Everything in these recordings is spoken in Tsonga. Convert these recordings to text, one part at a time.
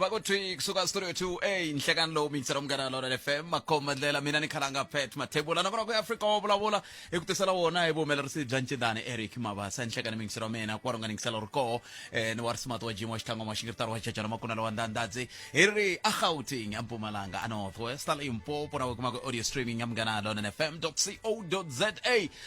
Va ku thwi kusuka studio 2A nhlekani lowu mixera munghana lona FM makhomba ndlela mina ni khalanga Pat Mathebula nakona ku Afrika wa vulavula hi ku tisela wona hi vuhumelerisi bya ncindani Eric Mabasa nhlekani mixera wa mina kwalo nga ningisela ri koho eh, ni wa risimati wa Jim wa xitlhango wa xingirtaro wa chachana makuna wa ndandadzi hi ri a Gauteng a Mpumalanga a North West a Limpopo na kuma ku audio streaming ya munghana lona FM.co.za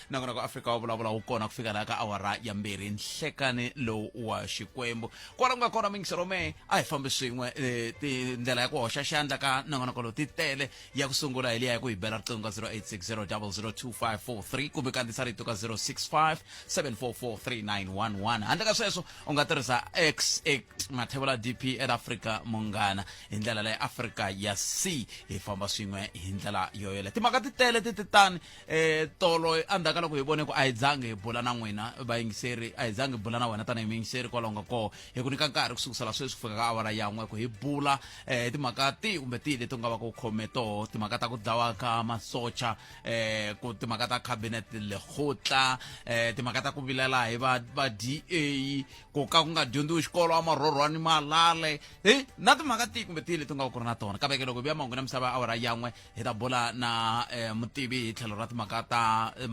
nakona ku Afrika wa vulavula wu kona ku fika laha ka awara ya mbirhi nhlekani lowu wa Xikwembu kwala ku nga kona mingisero me a hi fambi swin'we eh, tindlela ya ku hoxa xandla ka nongonoko lowu ti tele ya ku sungula hi liya ya ku hi bela riqingho ka 0860002543 kumbe kandzisa rito ka 065 7443911 handle ka sweswo u nga tirhisa x x mathevula dp at africa munghana hi ndlela leyi africa ya c hi famba swin'we hi ndlela yoyele timhaka ti tele ti titani eh tolo endzhaku ka loko hi vone ku a hi zangi hi bula na n'wina vayingiseri a hi zangi hi bula na wena tanihi muyingiseri kwalaho nga koho hi ku nyika nkarhi ku sukusela sweswi ku fika ka awara ya n'we ku hi bula eh timhaka tihi kumbe tihi leti u nga va ku khome toho timhaka ta ku dlawa ka masocha eh ku timhaka ta cabinet lekgotla eh timhaka ta ku vilela hi va va DA ku ka ku nga dyondziwi xikolo amarhorhwani malale he na timhaka tihi kumbe tihi leti u nga va ku ri na tona kambe ke loko hi vuya mahungu na misava awara yan'we hi ta bula na eh, mutivi hi tlhelo ra timhaka ta eh,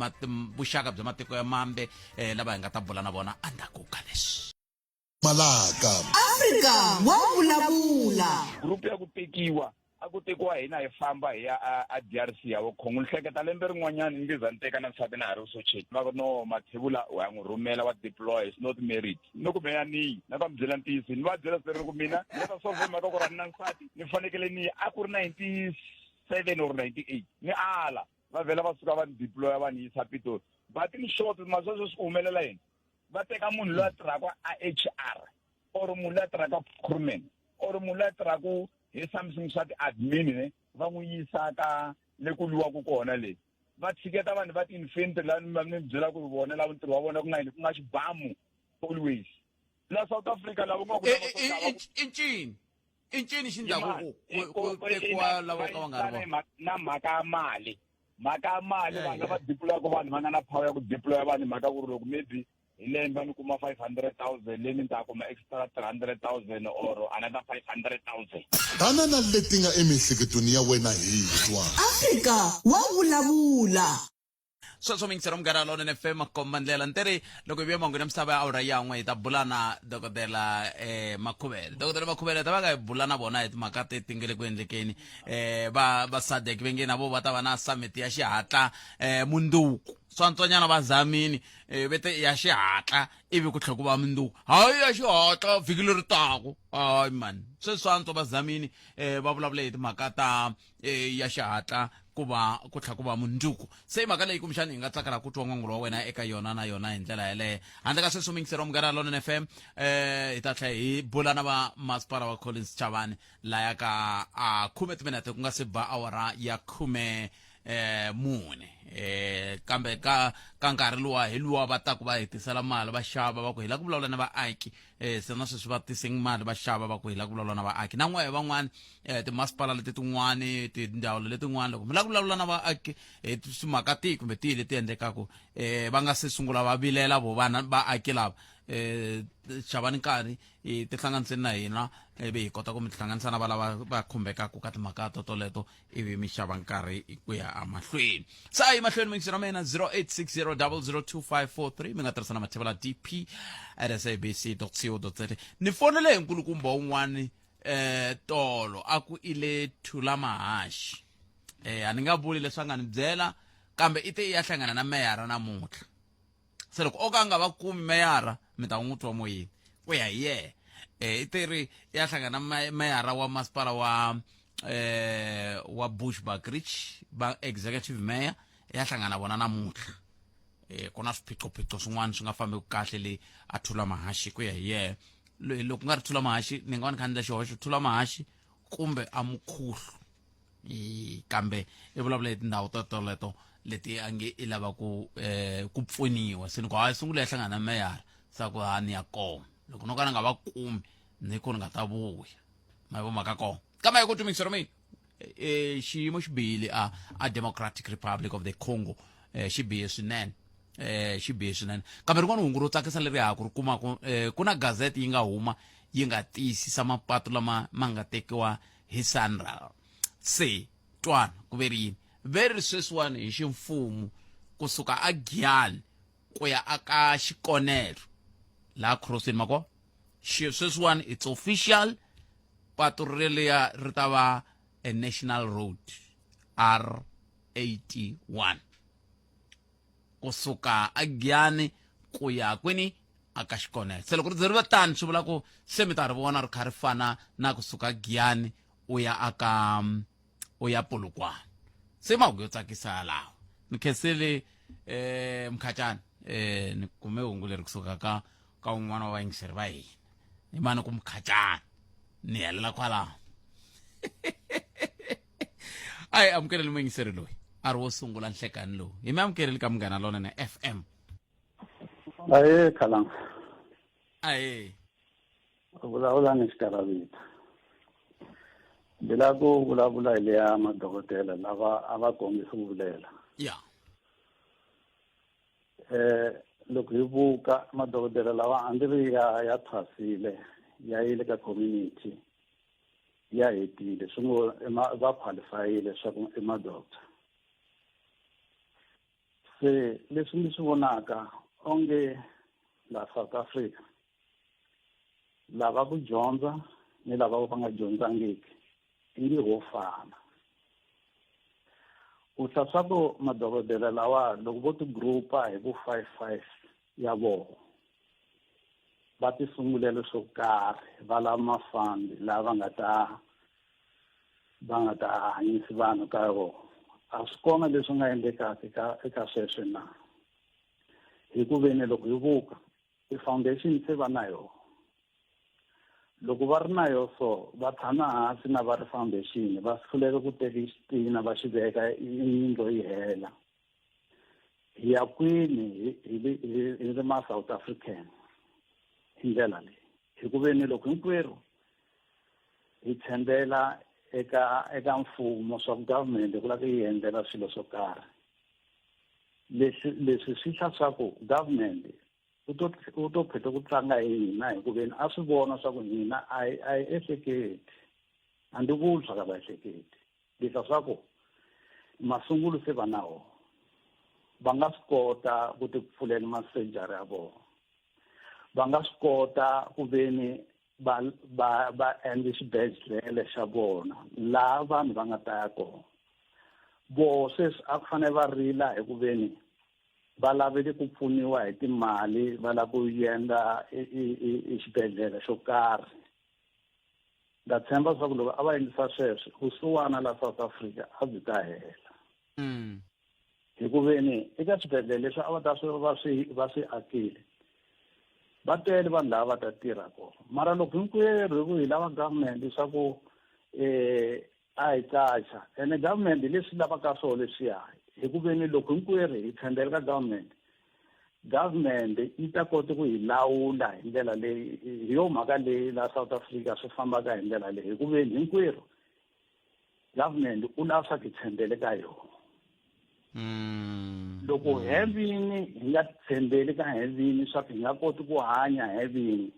vuxaka bya matiko ya mambe eh, lava hi nga ta bula na vona endzhaku ka leswi Malaka. Afrika wa vulavula. Group ya ku tekiwa a ku tekiwa hina hi famba hi ya a, a DRC ya vo Congo ni hleketa lembe rin'wanyana ni nge za ni teka na nsati na ha ri socheni va ku no Mathebula wa n'wi rhumela wa deploy it's not married ni ku meya niyi na va mi byela ntiyiso ni va byela swi ku mina ni ta solve mhaka ku ri a ni na nsati ni fanekele ni a ku ri 97 or 98 ni ala va vhela va suka va ni deploya va ni yisa Pitori but in short masweswo swi humelela yini va teka munhu loyi a tirhaka a HR or munhu loyi a tirhaka procurement or munhu loyi a tirhaka hi something swa ti-admin ne va n'wi yisa ka le ku lwiwaka kona le va tshiketa vanhu va ti-infantry la ni byela ku vona lava ntirho wa vona ku nga yini ku nga xibamu always la South Africa lava nga ku i ncini i ncini xi ndlaku ku tekiwa lava ka va nga ri vona na mhaka ya mali mhaka ya mali vanhu lava deployaka vanhu va nga na power ya ku deploya vanhu mhaka ku ri loko maybe hi lembe ni kuma 500,000 leyi ni ta kuma extra 300,000 or another 500,000 Tana na leti nga emiehleketweni ya wena hi twa. Afrika wa vulavula. Sweswo mingisero munghana lonene fm makomba ndlela ni teri loko hi vuya mangwini ya misava ya awura yan'we hi ta bula na dokodela eh, makhuvele dokodela makhuvele ta va ka hi bula na vona hi timhaka teti nge le ku endlekeni eh, va va sadek ve nge na vo va ta va na summit ya xihatla eh, munduku swantswanyana va zamini eh, ve te ya xihatla ivi ku tlhela ku va munduku hayi ya xihatla vhiki leri taku hayi mani sweswi swantswa va zamini eh, va vulavule hi timhaka ta eh, ya xihatla ku va ku tlhela ku va mundzuku se i mhaka leyi kumbexani hi nga tsakela ku twa n'wangulo wa wena eka yona na yona hi ndlela yeleyo handle ka sweswo mingisero wa munghana lonene fm eh hi ta tlhela hi bula na va masipala wa collins chavani laya ka a khume timinete ku nga se ba awara ya khume eh mune eh kambe ka ka nkarhi luwa hi luwa va taku va hi tisela mali va xava va ku hi la ku vulavula na vaaki eh se na sweswi va tiseng mali va xava va ku hi la ku vulavula na vaaki na n'wehe van'wani eh timasipala leti tin'wani tindzawulo letin'wani loko mi la ku vulavula na vaaki hi timhaka tihi kumbe tihi leti endlekaku eh va nga se sungula va vilela vo vana vaaki lava eh xavani nkarhi hi tihlanganiseni na hina ivi hi kota ku mi tihlanganisa na valava va khumbekaka ka timhaka to toleto ivi mi xava nkarhi ku ya emahlweni se a yi mahlweni mingisero mina 0860002543 mi nga tirhisa na mathevela dp at sabc co za ni fonele hi nkulukumba wun'wani eh tolo a ku ile thula mahaxi eh a ni nga vuli leswi a nga ni byela kambe i te i ya hlangana na meyara namuntlha se loko o ka a nga va kumi meyara mi ta n'wi twa moyeni ku ya hi yehe eh i te ri ya hlangana na meyara wa masipala wa eh wa Bushbuckridge va executive mayor ya hlangana vona namuntlha eh ku na swiphiqophiqo swin'wana swi nga fambeki kahle le a thula mahaxi ku ya hi yehe loko ku nga ri thula mahaxi ni nga va ni kha ni endla xihoxo thula mahaxi kumbe a mukhuhlu kambe i vulavula hi tindhawu to toleto leti a nge i lava ku eh, ku pfuniwa se ni ku hayi sungula ya hlangana na meyara sa ku ha ni ya kona loko no ka ni nga va kumi ni ku ni nga ta vuya ma vo mhaka kona kambe hi ku tumikisero mina eh, xiyimo xi bihile a a Democratic Republic of the Congo eh, xi bihe swinene eh xi bihe swinene kambe rin'wana hungu ro tsakisa leri ha ku ri kumaku eh, ku na gazette yi nga huma yi nga tiyisisa mapatu lama ma nga tekiwa hi SANRAL. Se twana ku ve ri yini ve ri sweswiwani hi ximfumo kusuka a Giyani ku ya aka Xikonelo laha crossini mako sweswiwani it's official, patu reliya ri ta va a national road R81 kusuka aGiyani ku ya kwini aka Xikonelo. Se loko ri ze ri va tani swi vula ku se mi ta ri vona ri kha ri fana na kusuka Giyani u ya aka u ya Polokwane. Se mahungu yo tsakisa yalawo. Ni khensile mkhacani, ni kume hungu leri kusuka ka un'wana wa vayingiseri va hina, ni mani ku mkhacani ni helela kwalaho. A hi amukeleli muyingiseri loyi a ri wo sungula nhlekani lowu, hi mi amukeleli ka Munghana Lonene FM. Ahe Khalanga. Ahe. U vulavula ni Xikaravita. Ndzi lava ku vulavula hi leya madokodela lava a va kombisa ku vulela. Ya. Loko hi vuka madokodela lawa a ndzi ri ya thwasile, ya yile ka community, ya hetile, swi ngo va qualifyile swa ku i ma-doctor. Se leswi ndzi swi vonaka onge la South Africa lava ku dyondza ni lava va nga dyondzangiki i ngi ho fana. U hla swa ku madokodela lawa loko vo ti groupa hi vu 5-5 ya vona va ti sungulela swo karhi, va lava mafambi lava va nga ta hanyisi vanhu ka vona. A swi kona leswi nga endlekaka eka sweswo na, hi ku veni loko hi vuka ti-foundation se va na yona. Loko va ri na yo so va tshama hansi na va ri foundation, va hluleka ku teka xitina va xi veka yindlu yi hela. Hi ya kwini hi ri ma South African hi ndlela leyi? Hi ku veni loko hinkwerhu hi tshembela eka mfumo swa government ku lava ku yi endlela swilo swo karhi, leswi swi hla swa ku government u to pheta ku tlanga hi hina, hi ku veni a swi vona swa ku hina a hi ehleketi. A ndzi vuli swa ka va ehleketi, leswa swa ku masungulo se va na wona, va nga swi kota ku ti pfulela ma-surgery ya vona, va nga swi kota ku veni va endla xibedhlele xa vona laha vanhu va nga ta ya kona. Voho sweswi a ku fanele va rila hi ku veni va lavele ku pfuniwa hi timali, va lava ku endla i xibedhlele xo karhi. Ndza tshemba leswaku loko a va endlisa sweswo, vusiwana la South Africa a byi ta hela. Hi ku veni eka swibedhlele leswi a va ta swi va swi va swi akile, va tele vanhu lava va ta tirha kona. Mara loko hinkwerhu hi ku hi lava government leswaku a hi qacha, ene government hi leswi lavaka swona leswiya, hi ku veni loko hinkwerhu hi tshembele ka government, government yi ta kota ku hi lawula hi ndlela leyi. Hi yo mhaka leyi la South Africa swi fambaka hi ndlela leyi, hi ku veni hinkwerhu government u lava swa ku hi tshembele ka yona. Loko hevini hi nga tshembeli ka hevini swa ku hi nga koti ku hanya hevini,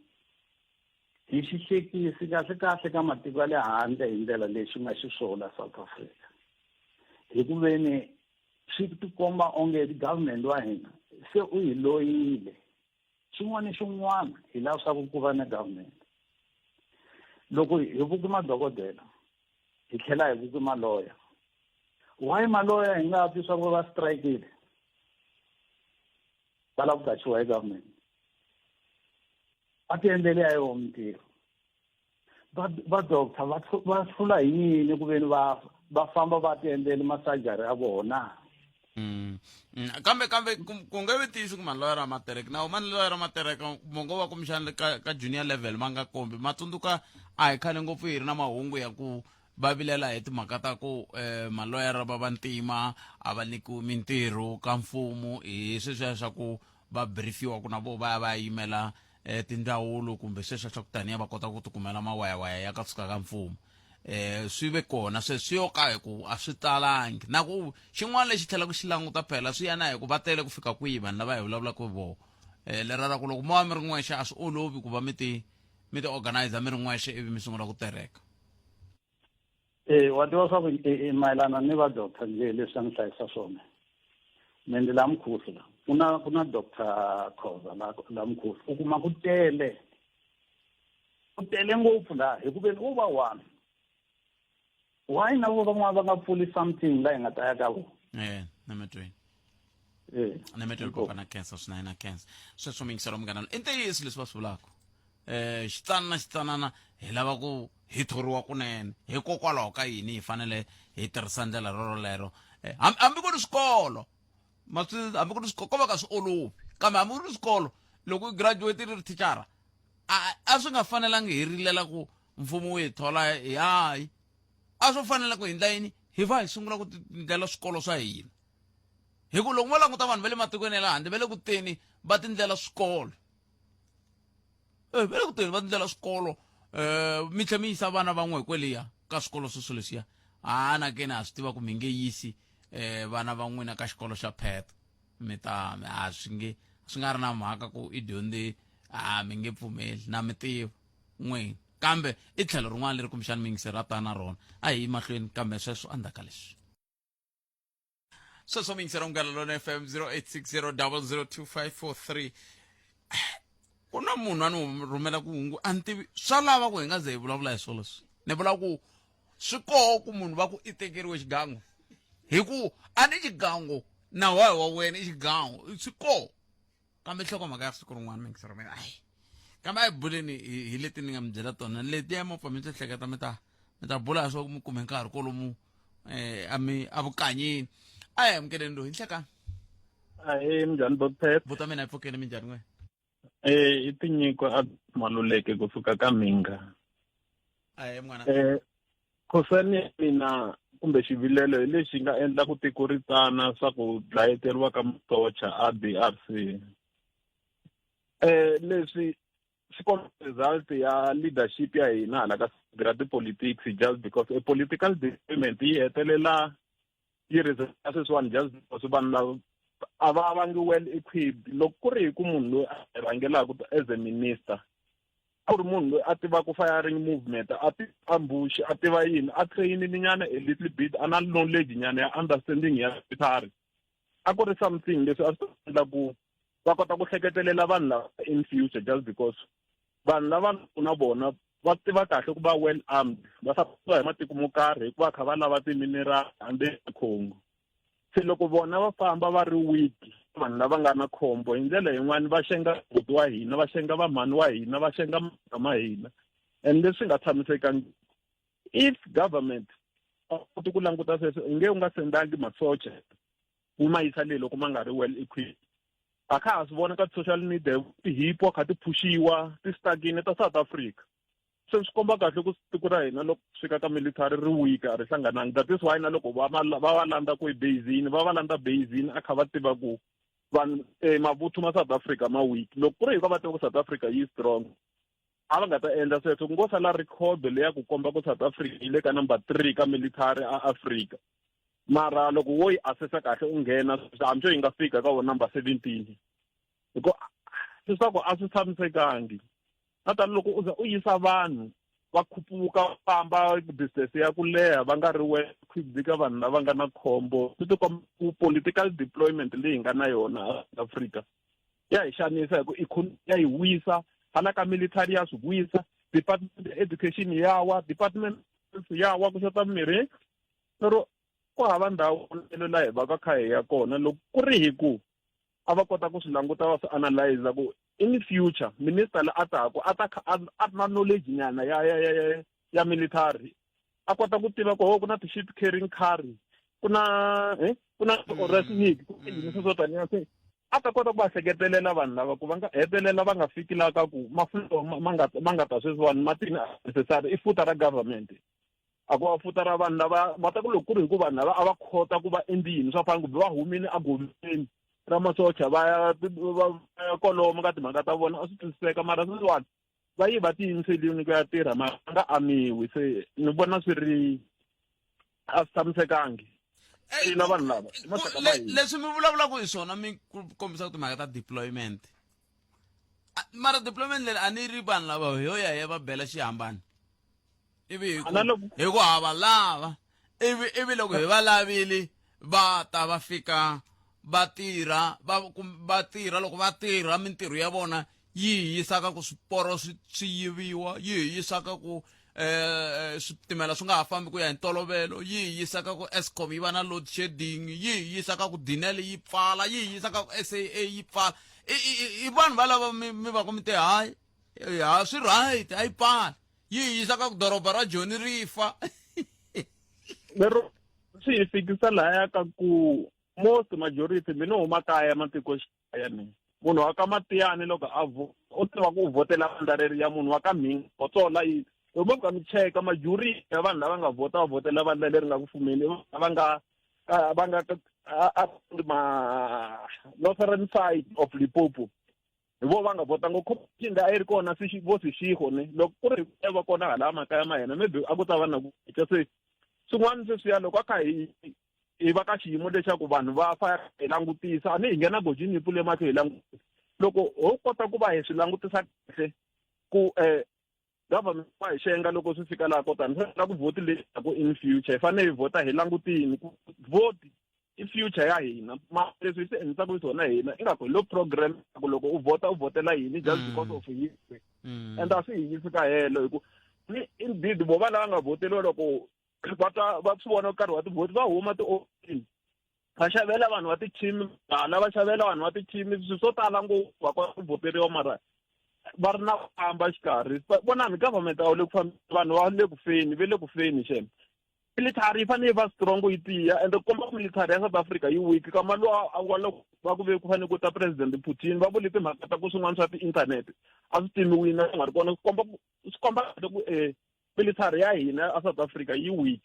hi xihlekisi kahle kahle ka matiko ya le handle hi ndlela leyi swi nga xiswona South Africa. Hi ku veni swi tikomba onge government wa hina se u hi loyile. Xin'wana ni xin'wana hi lava swa ku ku va na government. Loko hi vuki madokodela hi tlhela hi vuki maloya, why maloya hi nga twi swa ku va strikile va lava ku qachiwa hi government? Va ti endlele ya yona mintirho. Va doctor va hlula hi yini ku veni va famba va ti endlele masajari ya vona? Kambe ku nge vi tiyisi ku maloyara ma tereka na ma loyara ma tereka mongo va kumbexana ka junior level ma nga kombi ma tsundzuka. A hi khale ngopfu hi ri na mahungu ya ku va vilela hi timhaka ta ku maloyara va vantima a va nyikiwi mintirho ka mfumo, hi sweswiya swa ku va briefiwa ku na vo va ya va ya yimela tindzawulo kumbe sweswo swa ku taniya va kota ku tikumela mawayawaya ya ka suka ka mfumo. Swi ve kona sweswi yo ka hi ku a swi talangi na ku xin'wana lexi tlhelaka xi languta phela swi ya na hi ku va tele ku fika kwihi vanhu lava hi vulavulaka hi vona. Lera ra ku loko mo va mi ri n'wexe a swi olovi ku va mi ti mi ti organizer mi ri n'wexe ivi mi sungula ku tereka. E wa tiva swa ku mayelana ni va doctor nje leswi a ni hlayisa swona me ndi la mkhuhlu la ku na ku na doctor Khoza la la mkhuhlu u kuma ku tele ku tele ngopfu la hikuva u va one why na vo van'wana va nga pfuli something la hi nga ta ya ka vona. Eh, na metweni na metweni koka na cancer swinene na cancer sweswo mingiselo munghana i ntiyiso leswi va swi vulaka eh xitsanana xitsanana hi lava ku hi thoriwa kunene hikokwalaho ka yini hi fanele hi tirhisa ndlela rorolero. Hambi ku ri swikolo maswi hambi ku ri swikolo ko va ka swi olovi kambe hambi ku ri swikolo loko u graduate ri thicara a swi nga fanelangi hi rilela ku mfumo wu hi thola hi hayi a swo fanela ku hi ndla yini hi va hi sungula ku tindlela swikolo swa hina hi ku loko mo languta vanhu va le matikweni ya le handle va le ku teni va tindlela swikolo va le ku teni va tindlela swikolo mi tlhe mi yisa vana van'we kweliya ka swikolo sweswo leswiya a na keni ha swi tiva ku mi nge yisi vana va n'wina ka xikolo xa pheto mi ta a swi nge swi nga ri na mhaka ku i dyondze a mi nge pfumeli na mi tiva n'wina kambe i tlhelo rin'wana leri kumbexana mi yingiseri a ta na rona a hi mahlweni kambe sweswo endzhaku ka leswi sweswo mi yingisela Munghana Lona FM 0860002543 ku na munhu a ni rhumela ku hungu a ni tivi swa lava ku hi nga ze hi vulavula hi swona leswi ni vula ku swi koho ku munhu va ku i tekeriwe xigangu hi ku a ni xigangu na wahi wa wena i xigangu swi koho kambe nhlokomhaka ya siku rin'wana mi yingisela mina ayi kambe a hi buleni hi leti ni nga mi byela tona letiya mo pfa mi ti hleketa mi ta mi ta bula swa ku mi kume nkarhi kolomu a mi a vukanyini a hi amukeleni loyi nhlekani. Ahee, minjhani Botpet? Buta mina hi pfukeni, minjhani n'we? Eh, i tinyiko a maluleke kusuka ka Mhinga. Ahee n'wana. Concern ya mina kumbe xivilelo hi lexi nga endla ku tiko ri tsana swa ku dlayeteriwa ka masocha a DRC. Leswi swi komba result ya leadership ya hina hala ka ra tipolitics just because a political deployment yi hetelela yi result sweswiwani just because vanhu lava a va vangi well equipped. Loko ku ri hi ku munhu loyi a rhangelaka as a minister a ku ri munhu loyi a tivaka firing movement, a tiva ambush, a tiva yini, a trainini nyana a little bit, a na knowledge nyana ya understanding ya military, a ku ri something leswi a swi ta endla ku va kota ku hleketelela vanhu lava in future just because vanhu lava na vona va tiva kahle ku va well armed, va sapotiwa hi matiko mo karhi hikuva kha va lava timinerali hambi Congo. Se loko vona va famba va ri weak, vanhu lava nga na khombo hi ndlela yin'wani va xenga buti wa hina, va xenga vamhani wa hina, va xenga ma hina, and leswi nga tshamisekangi. If government a koti ku languta sweswo, i nge u nga sendangi masocha wu ma yisa le loko ma nga ri well equipped. A kha ha swi vona ka social media tihipo kha ti phuxiwa ti stakini ta South Africa. Se swi komba kahle ku tiko ra hina loko swi fika ka military ri weak, a ri hlanganangi. That is why na loko va va va landza ku ebazini va va landza bazini a kha va tiva ku vanhu mavuthu ma South Africa ma weak. Loko ku ri hi va tiva ku South Africa yi strong, a va nga ta endla sweswo. Ku ngo sala record leya ku komba ku South Africa yi le ka number 3 ka military a Africa. Mara loko wo yi assessa kahle u nghena hambi swo yi nga fika ka vo number 17, hikuva leswaku a swi tshamisekangi. Na tani loko u za u yisa vanhu va khupuka va famba business ya ku leha va nga ri well equipped ka vanhu lava nga na khombo, swi ti komba ku political deployment leyi hi nga na yona a Africa ya hi xanisa, hi ku economy ya yi wisa, hala ka military ya swi wisa, department ya education ya wa, department ya wa ku xota mirhi, lero ku hava ndhawu la hi va ka kha hi ya kona. Loko ku ri hi ku a va kota ku swi languta va swi analyze ku in future minister la a taku a ta a na knowledge nyana ya ya ya ya military, a kota ku tiva ku ho ku na ti-ship carrying carry, ku na ku na orasnik, ku yini sweswo taniya, se a ta kota ku va hleketelela vanhu lava ku va nga hetelela va nga fiki la ka ku mafulo ma nga ta sweswiwani matini necessary i futa ra government, a ku va futa ra vanhu lava va ta ku loko ku ri hi ku vanhu lava a va khota ku va endli yini swa fana kumbe va humile egoveni ra masocha va ya va kolomo ka timhaka ta vona a swi twisiseka. Mara sweswiwani va yi va tiyimiselini ku ya tirha ma nga amiwi, se ni vona swi ri a swi tshamisekangi na vanhu lava leswi mi vulavulaka hi swona mi kombisaka timhaka ta deployment. Mara deployment leri a ni ri vanhu lava ho ya hi ya va bela xihambano ivi hi ku Na loko- hi ku ha va lava ivi ivi loko hi va lavile va ta va fika va tirha va kum- va tirha loko va tirha mintirho ya vona yi hi yisaka ku swiporo swi swi yiviwa yi hi yisaka ku eh switimela swi nga ha fambi ku ya hi ntolovelo yi hi yisaka ku Eskom yi va na load shedding yi hi yisaka ku Denel yi pfala yi hi yisaka ku SAA yi pfala i i i- i vanhu valava mi mi va ku mi te hayi ha swi right a yi pfali yi hi yisa ka ku doroba ra joni ri fa lero swi hi fikisa lahaya ka ku most majority mina huma kaya matikoxikaya ni munhu wa ka matiyani loko a u tiva ku u vhotela vandla reri ya munhu wa ka mhinga botsola yi loko mo ka mi cheka majority ya vanhu lava nga vhota va vhotela vandla leri nga ku fumeni va nga va nga ma northern side of Limpopo hi vo va nga vhota ngopfu competition leyi a yi ri kona vo swixigo ni loko ku ri va kona hala makaya ma hina maybe a ku ta va na ku cinca se swin'wana sweswiya loko a kha hi hi va ka xiyimo lexaku vanhu va fa hi langutisa a ni hi nghena gojini hi pfule mahlo hi langutisa loko ho kota ku va hi swi langutisa kahle ku um government va hi xenga loko swi fika laha kotani swi la ku vhoti leyi ku in future hi fanele hi vhota hi langutini ku vhoti i future ya hina ma leswi hi swi endlisaka swona hina ingaku hi lo program ku loko u vhota u vhotela yini just because of history and a swi hi yisi ka helo hi ku ni indeed vo va lava nga vhoteliwa loko va ta va swi vona nkarhi wa tivhoti va huma ti-ofisini va xavela vanhu va ti-team hala va xavela vanhu va ti-team swilo swo tala ngopfu va kota ku vhoteriwa mara va ri na ku famba xikarhi vonani government a wu le ku fambeni vanhu va le ku feni ve le ku feni xem military yi fanele yi va strong yi tiya ende ku komba ku military ya South Africa yi weak kama lowa wa loko va ku ve ku fanele ku ta president Putin va vule timhaka ta ku swin'wana swa ti-internet a swi timiwile swi nga ri kona swi komba swi komba kahle ku military ya hina a South Africa yi weak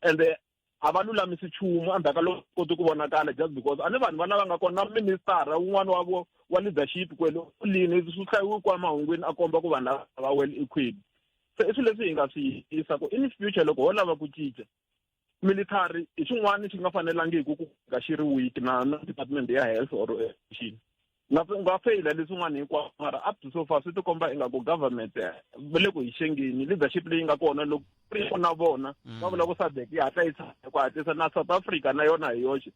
ende a va lulamisi nchumu endzhaku ka loko koti ku vonakala just because a ni vanhu va lava nga kona na ministara wun'wana wa wa leadership kwele u lini swi hlayiwe kwa mahungwini a komba ku vanhu lava va well equipped se i swilo leswi hi nga swi yisa ku in future loko ho lava ku cinca military i xin'wana xi nga fanelangiki ku ka xi ri weak na na department ya health or education nga nga feyila leswin'wana hinkwaswo mara up to so far swi tikomba ingaku government va le ku hi xengeni leadership leyi nga kona loko ri na vona va vula ku SADC yi hatla yi tshama hi ku hatlisa na South Africa na yona hi yoxe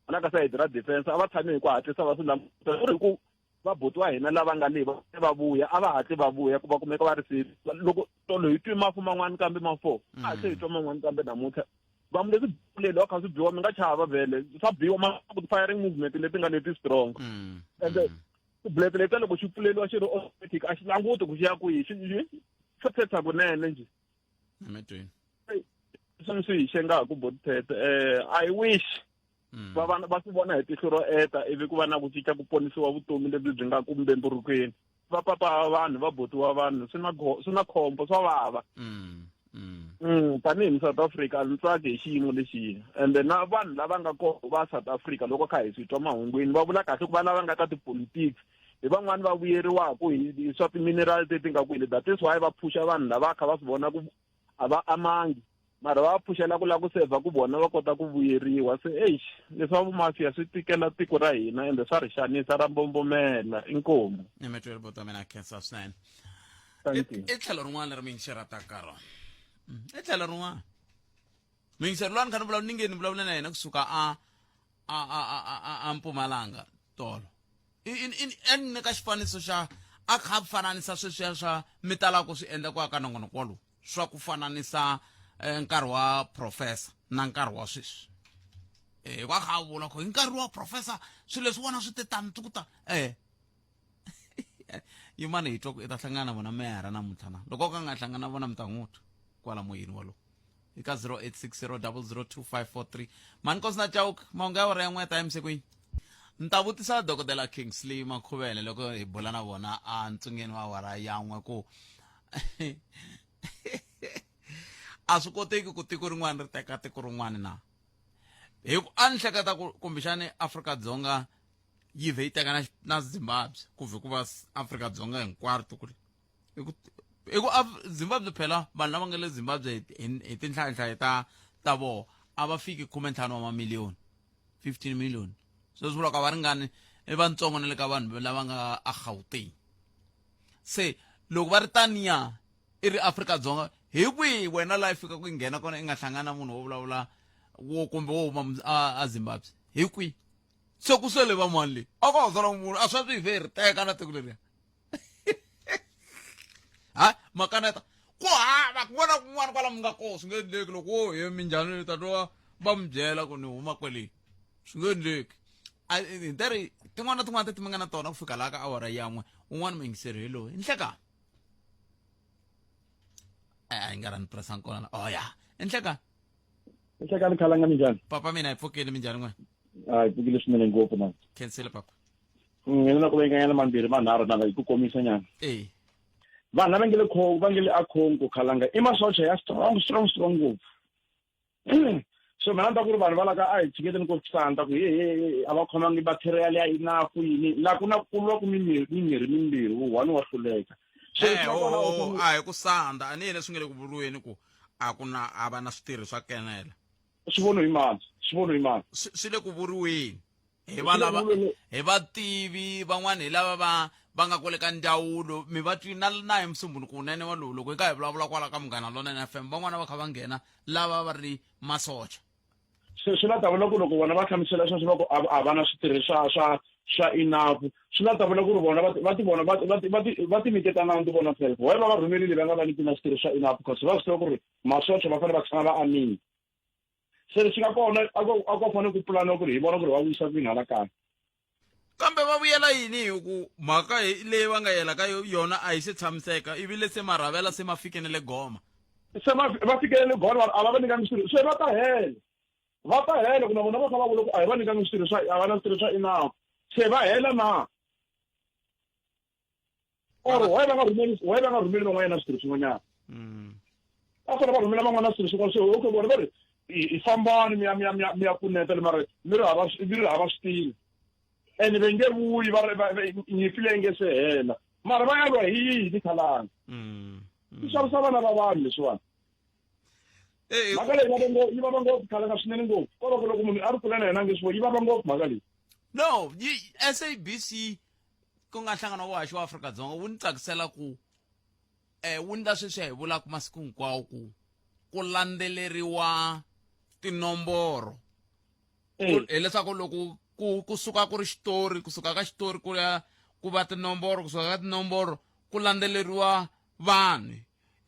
na ka sayiti ra defense a va tshami hi ku hatlisa va swi languta ku ri ku va buti wa hina lava nga le va va vuya a va hatli va vuya ku va kumeka va ri safe loko tolo hi twi mafu man'wani kambe ma four a hatli hi twa man'wani kambe namuntlha vamu leswi buleli wa kha swi biwa mi nga chava vhele swa biwa ma ku firing movement leti nga leti strong ende tibulete letiya loko xi pfuleliwa xi ri automatic a xi languti ku xi ya kwihi xi xo thetha kunene njhe emetweni sweswi swi hi xengaku botitete I wish va va va swi vona hi tihlo ro eta ivi ku va na ku cinca ku ponisiwa vutomi lebyi byi nga ku mbemburukeni va papa vanhu va botiwa vanhu swi na swi na khombo swa vava tanihi South Africa a ndzi tsaki hi xiyimo lexiya ende na vanhu lava nga kona va South Africa loko kha hi swi twa mahungwini va vula kahle ku va lava nga ka tipolitics hi van'wani va vuyeriwaka hi swa ti-mineral leti nga kwini that is why va phusha vanhu lava kha va swi vona ku a va amangi mara va phuxela ku lava ku sevha ku vona va kota ku vuyeriwa se eish leswa vumafiya swi tikela tiko ra hina ende swa ri xanisa ra mbombomela inkomu emetweni buti wa mina khensa swinene Thank you. I tlhelo rin'wana leri miyingiseri a taka ka rona i tlhelo rin'wana miyingiseri loyi a ni kha ni vulavula ni nge ni vulavula na yena kusuka a a a a a a Mpumalanga tolo a ni nyika xifaniso xa a kha a fananisa sweswiya swa mi talaka ku swi endla ku aka nongonoko walowu swa ku fananisa nkarhi wa professor na nkarhi wa sweswi hi ku a kha a vula ku hi nkarhi wa professor swilo leswi vona swi te tani swi ku ta yimani hi twa ku i ta hlangana na vona meyara namuntlha na loko o ka nga hlangana na vona mi ta n'wi twa kwala moyeni walowo eka 0860002543 mani nkosi na chauke mahungu ya awara ya n'we ta yimise ku yini ni ta vutisa dokodela Kingsley Makhuvele loko hi bula na vona a ntsungeni wa awara ya n'we ku a swi koteki ku tiko rin'wana ri teka tiko rin'wana na hi ku a ni hleketa ku kumbexani Afrika-Dzonga yi vhe yi teka na na Zimbabwe ku vhe ku va Afrika-Dzonga hinkwaro tiko hi ku hi ku Zimbabwe phela vanhu lava nga le Zimbabwe hi tinhlayanhlayo ta ta voho a va fiki 15 wa mamiliyoni 15 million sweswi vulaka va ringani i vatsongo na le ka vanhu lava nga a Gauteng. Se loko va ri taniya i ri Afrika-Dzonga hi kwihi wena laha i fika ku nghena kona i nga hlangana munhu wo vulavula wo kumbe wo huma a Zimbabwe hi kwihi se ku sele va mani leyi a ka ha sala munhu a swa swi hi ri teka na tiko leriya ha makaneta ku hava kun'wana na kun'wana kwala mi nga kona swi nge endleki loko wo he minjhani ni ta twa va mi byela ku ni huma kwele swi nge endleki hi nteri tin'wana na tin'wana teti mi nga na tona ku fika laha ka awara yan'we un'wana muyingiseri hi loyi nhleka a yi nga ra ni presa kona la oh ya nhleka nhleka ni khalanga minjhani papa mina hi pfukile minjhani n'wina a hi pfukile swinene ngopfu na khensile papa mina na ku venganyana mambirhi manharhu na hi ku komisa nyana e vanhu lava nge le Congo va nge le a Congo khalanga i masocha ya strong strong strong ngopfu so mina ni ta ku ri vanhu va laka a hi tshiketeni ku santa ku he he a va khomangi material ya enough yini la ku na ku lwa ku mimirhi mimirhi mimbirhi one wa hluleka so eh, oh, oh, oh, a hi ku sanda a ni yena swi nge le ku vuriweni ku a ku na a va na switirhi swa kenela swi voniwe hi mani swi voniwe hi mani swi le ku vuriweni hi va lava hi vativi van'wana hi lava va va nga kwale ka ndzawulo mi va twi na na hi musumbhunuko wunene wa lowu loko hi ka hi vulavula kwala ka Munghana Lonene FM van'wana va kha va nghena lava va ri masocha se swi la ta vula ku loko vona va hlamusela sweswo va ku a va na switirhi swa swa swa enough swi la ta vula ku ri vona va ti vona va ti nyiketa nandzu vona self why va va rhumelile va nga va nyiki na switirhi swa enough because va swi tiva ku ri masocha va fanele va tshama va amile se lexi nga kona a ko a ko fanele ku pulaniwa ku ri hi vona ku ri va vuyisa kwini hala kaya kambe va vuyela yini hi ku mhaka leyi va nga yela ka yona a yi se tshamiseka ivi le se marhavela se ma fike ne le goma se va va fikele le goma a va va nyikangi swilo se va ta hela va ta hela ku na vona va kha va vula ku a hi va nyikangi swilo swa a va na swilo swa enough se va hela na or why va nga rhumeli why va nga rhumeli van'wanyana switirho swin'wanyana mm. a fanele va rhumela van'wana swilo swin'wana so okay vona va ri hi fambani mi ya mi ya mi ya mi ya pfuneta le mara mi ri hava mi ri hava switili and va nge vuyi va nyimpi leyi nge se hela mara va ya lwa hi yini khalanga mm, mm. swi xavisa vana va vanhu leswiwani eh, mhaka leyi vava ngopfu yi vava ngopfu khalanga swinene ngopfu ko va ku loko munhu a ri kule na yena a nge swi yi vava ngopfu mhaka leyi no SABC ku nga nhlangano wa haxi wa Afrika-Dzonga wu ni tsakisela ku eh wu ndla sweswi hi vulaka masiku hinkwawo ku ku landzeleriwa tinomboro eh. hileswaku loko ku kusuka ku ri xitori kusuka ka xitori ku ya ku va tinomboro kusuka ka tinomboro ku landzeleriwa vanhu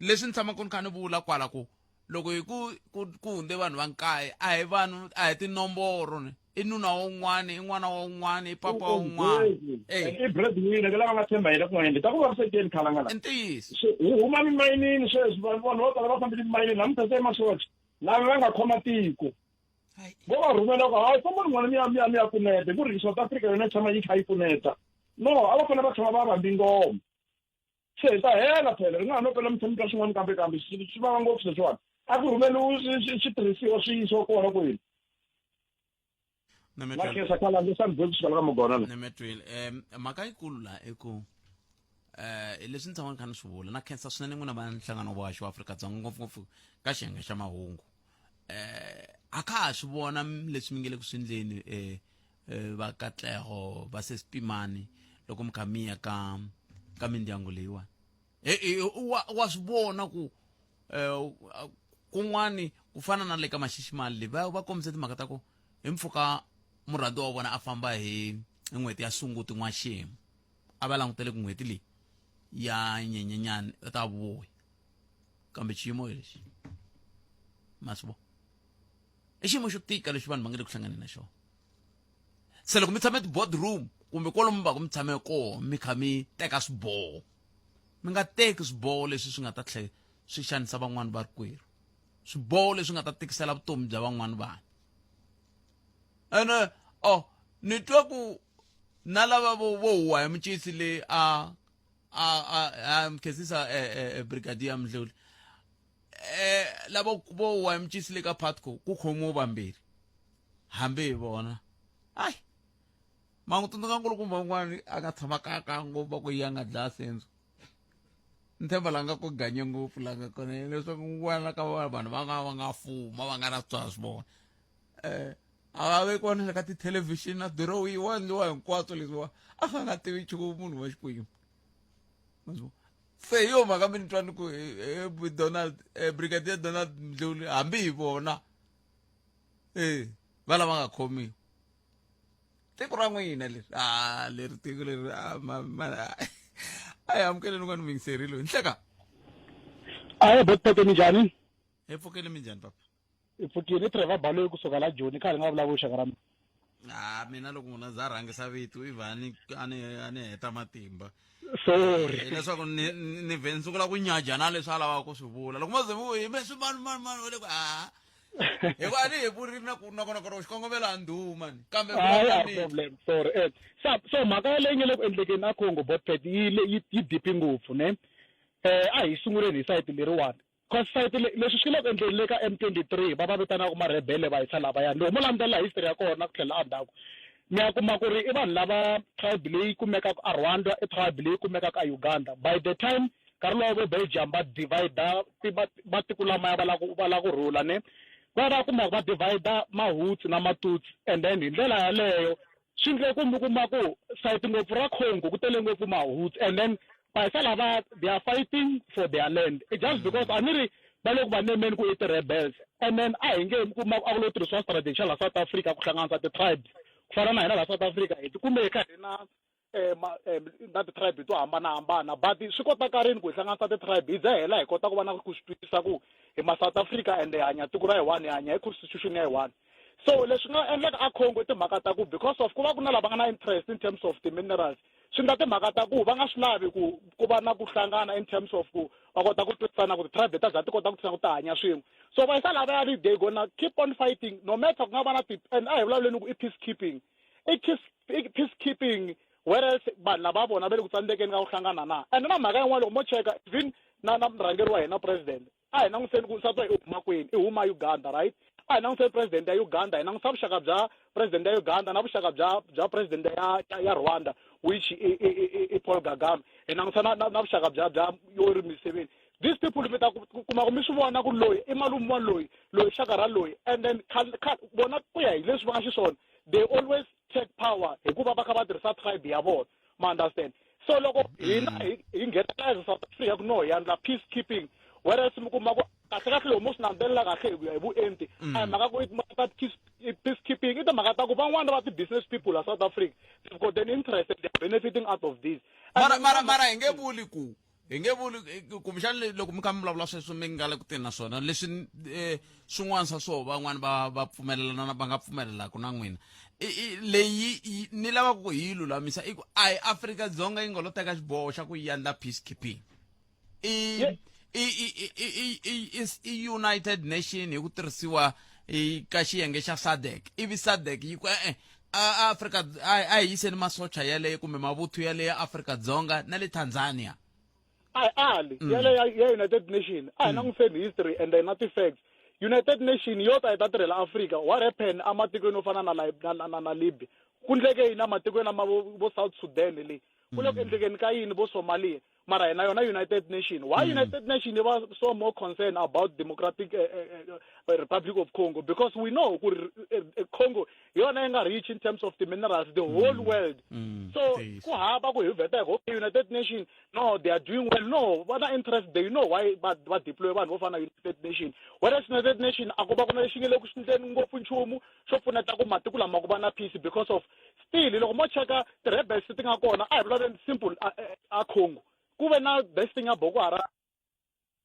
leswi ni tshamaka ni kha ni vula kwala ku loko hi ku ku ku hundze vanhu va nkaye a hi vanhu a hi tinomboro ni i nuna wa un'wana i n'wana wa un'wana i papa wa un'wana i breadwinner ke lava nga tshemba yena kun'wanyana ta ku vavisekeni khalanga la i ntiyiso hi huma mimayinini sweswi vanhu vo tala va fambile mimayinini namuntlha se masocha lava va nga khoma tiko vo va rhumela ku hayi famba n'wana mi ya mi ya mi ya pfuneta hi ku ri South Africa yona yi tshama yi kha yi pfuneta no a va fanele va tshama va vambi ngoma se hi ta hela phela ri nga ha no pela mi twa swin'wana kambe kambe swi vava ngopfu sweswiwani a ku rhumeliwi switirhisiwa swi yisiwa kona kwini na khensa khala ndzi sani beki xikala ka mugona la nimetwile um mhaka yikulu la i ku um leswi ni tshama ni kha ni swi vula na khensa swinene n'wina va nhlangano wa haxi wa Afrika-Dzonga ngopfungopfu ka xiyenge xa mahungu eh a ka ha swi vona leswi mi nge le ku swi ndleni eh, eh va Katlego va Sesipimani loko mi kha mi ya ka ka mindyangu leyiwani e, wa, wa swi vona ku eh, kun'wani ku fana na le ka maxiximali leyi va va kombise timhaka ta ku hi mpfhuka murhandziwa wa vona a famba hi hi n'hweti ya sunguti n'waxemu a va langutele ku n'hweti leyi ya nyenyenyani u ta vuya kambe xiyimo hi lexi ma swi vona i xiyimo xo tika lexi vanhu va nga le ku hlanganeni na xona se loko mi tshame ti-boardroom kumbe kwalomu va ku mi tshame koho mi kha mi teka swiboho mi nga teki swiboho leswi swi nga ta tlhela swi xanisa van'wani va rikwerhu swiboho leswi nga ta tikisela vutomi bya van'wani vanhu ene oh ni twa ku na lava vo vo huwa hi mucisi leyi a a a a mkhensisa eh, eh, eh, brigadier Mdluli eh lava vo huwa hi mucisi le ka Patco ku khomiwe vambirhi hambi hi vona ai ma n'wi tsundzuka nkulukumba un'wana a nga tshama kaka ngopfu va ku yi a nga dlaya senzo ni tshemba la nga ku ganye ngopfu la nga kona leswaku n'wana ka vanhu va nga va nga fuma va nga na swa swi vona eh a va vekiwa na le ka tithelevhixini na dirowiwa endliwa hinkwaswo leswiwa a nga tivi nchumu munhu wa xikwembu Se hi yo mhaka mi ni twa ni ku Donald, Brigadier Donald Mdluli, hambi hi vona e va lava nga khomiwa tiko ra n'wina leri, a leri tiko leri a ma ma a hi amukeleni un'wana muyingiseri loyi. Nhleka. Ahe, botpete, minjhani? Hi pfukile, minjhani papa? Hi pfukile. I Trevor Baloyi kusuka la Joni. Khale nga vulavuli, xaka ra mina. A mina loko munhu a za a rhangisa vito i vha ni a ni a ni heta matimba. Sorry. Hileswaku ni vhe ni sungula ku nyaja na leswi a lavaka ku swi vula. Loko mo ze mi ku hi me swi mani mani mani wa le ku a hikuva a ni hi vuri na ku nakona kona xikongomelo a ndhuma ni kambe hayi a problem, sorry. So mhaka yaleyi nge le ku endlekeni a Congo, botpet, yi deep ngopfu ne. A hi sunguleni hi sayiti leriwani, cause sayiti leswi swi le ku endleni le ka M23, va vitanaka marebele, va hisa lavayani. Loko mo landzelela history ya kona ku tlhela endzhaku, mi ya kuma ku ri i vanhu lava tribe leyi kumekaka a Rwanda, i tribe leyi kumekaka a Uganda. By the time nkarhi lowu vo Belgium va divide matiko lamaya, va lava ku rhula ne, va kuma ku va divide Mahutsi na Matutsi, and then hi ndlela yaleyo swi ndle ku mi kuma ku sayiti ngopfu ra Congo ku tele ngopfu Mahutsi, and then vahisa lava, they are fighting for their land just because a ni ri va le ku va nemeni ku i ti-rebels. And then a hi nge mi kuma a ku lo tirhisiwa strategy xa la South Africa ku hlanganisa ti-tribes, ku fana na hina la South Africa hi tikume hi kha hi na na ti-tribe to hambanahambana, but swi kotaka rini ku hi hlanganisa ti-tribe hi ze hela hi kota ku va na ku swi twisisa ku hi ma South Africa and hi hanya tiko ra hi one, hi hanya hi constitution ya hi one. So leswi nga endleka a Congo i timhaka ta ku because of ku va ku na lava nga na interest in terms of ti-minerals, swi nga timhaka ta ku va nga swi lavi ku va na ku hlangana in terms of ku va kota ku twisisana ku ti-tribe ta za ti kota ku twisana ku ta hanya swin'we. So va yisa lavayani, they gonna keep on fighting no matter ku nga va na ti, and a hi vulavuleni ku i peacekeeping, i peacekeeping, whereas vanhu lava vona va le ku tsandzekeni ka ku hlangana na. And na mhaka yin'wana, loko mo cheka even na murhangeri wa hina president, a hi langutiseni ku nsati wa i huma kwini, i huma Uganda, right? A hi langutiseni president ya Uganda, hi langutisa vuxaka bya president ya Uganda na vuxaka bya president ya Rwanda, which i Paul Kagame. Hi langutisa na vuxaka bya Yoweri Museveni. These people, mi ta kuma ku mi swi vona ku loyi i malume wa loyi, loyi xaka ra loyi, and then vona ku ya hi leswi va nga xiswona, they always take power hikuva va kha va tirhisa tribe ya vona, ma understand? So loko hina hi nghenela as South Africa ku no hi endla peacekeeping, whereas mi kuma ku kahle kahle loko mo swi landzelela kahle hi ku ya hi vuenti, a hi mhaka ku i timhaka ta peacekeeping, i timhaka ta ku van'wana va ti-business people la South Africa, they've got an interest and they're benefiting out of this. Mara hi nge vuli kumbexani loko mi kha mi vulavula sweswo mi nga le ku teni na swona leswi, swin'wana swa swoho van'wani va pfumelelana, va nga pfumelelaka na n'wina. Leyi ni lavaka ku hi yi lulamisa i ku a hi Afrika-Dzonga yi nga lo teka xiboho xa ku yi endla peacekeeping, i United Nation hi ku tirhisiwa ka xiyenge xa SADC, ivi SADC yi ku e-e, a Afrika a hi yiseni masocha yaleyo kumbe mavuthu yaleyo Afrika-Dzonga na le Tanzania. A hi ali yale ya United Nation, a hi langutiseni history and na ti-facts. United Nation yo ta yi ta tirhela Africa, what happened amatikweni yo fana na Libya? Ku ndleke yini amatikweni lama vo South Sudan le? Ku le ku endlekeni ka yini vo Somalia? Mara hina yona United Nation, why United Nation yi va so more concerned about Democratic Republic of Congo? Because we know ku ri Congo hi yona yi nga rich in terms of the minerals, the whole world. So ku hava ku hi vheta hi ku okay, United Nation, no, they are doing well. No, va na interest, they know why va deploy vanhu vo fana na United Nation, whereas United Nation a ku va ku na lexi nge le ku swi ndleni ngopfu nchumu xo pfuneta ku matiko lama ku va na peace, because of still loko mo cheka ti-rebels ti nga kona, a hi vulavuleni simple, a Congo ku ve na best thing ya Boko Haram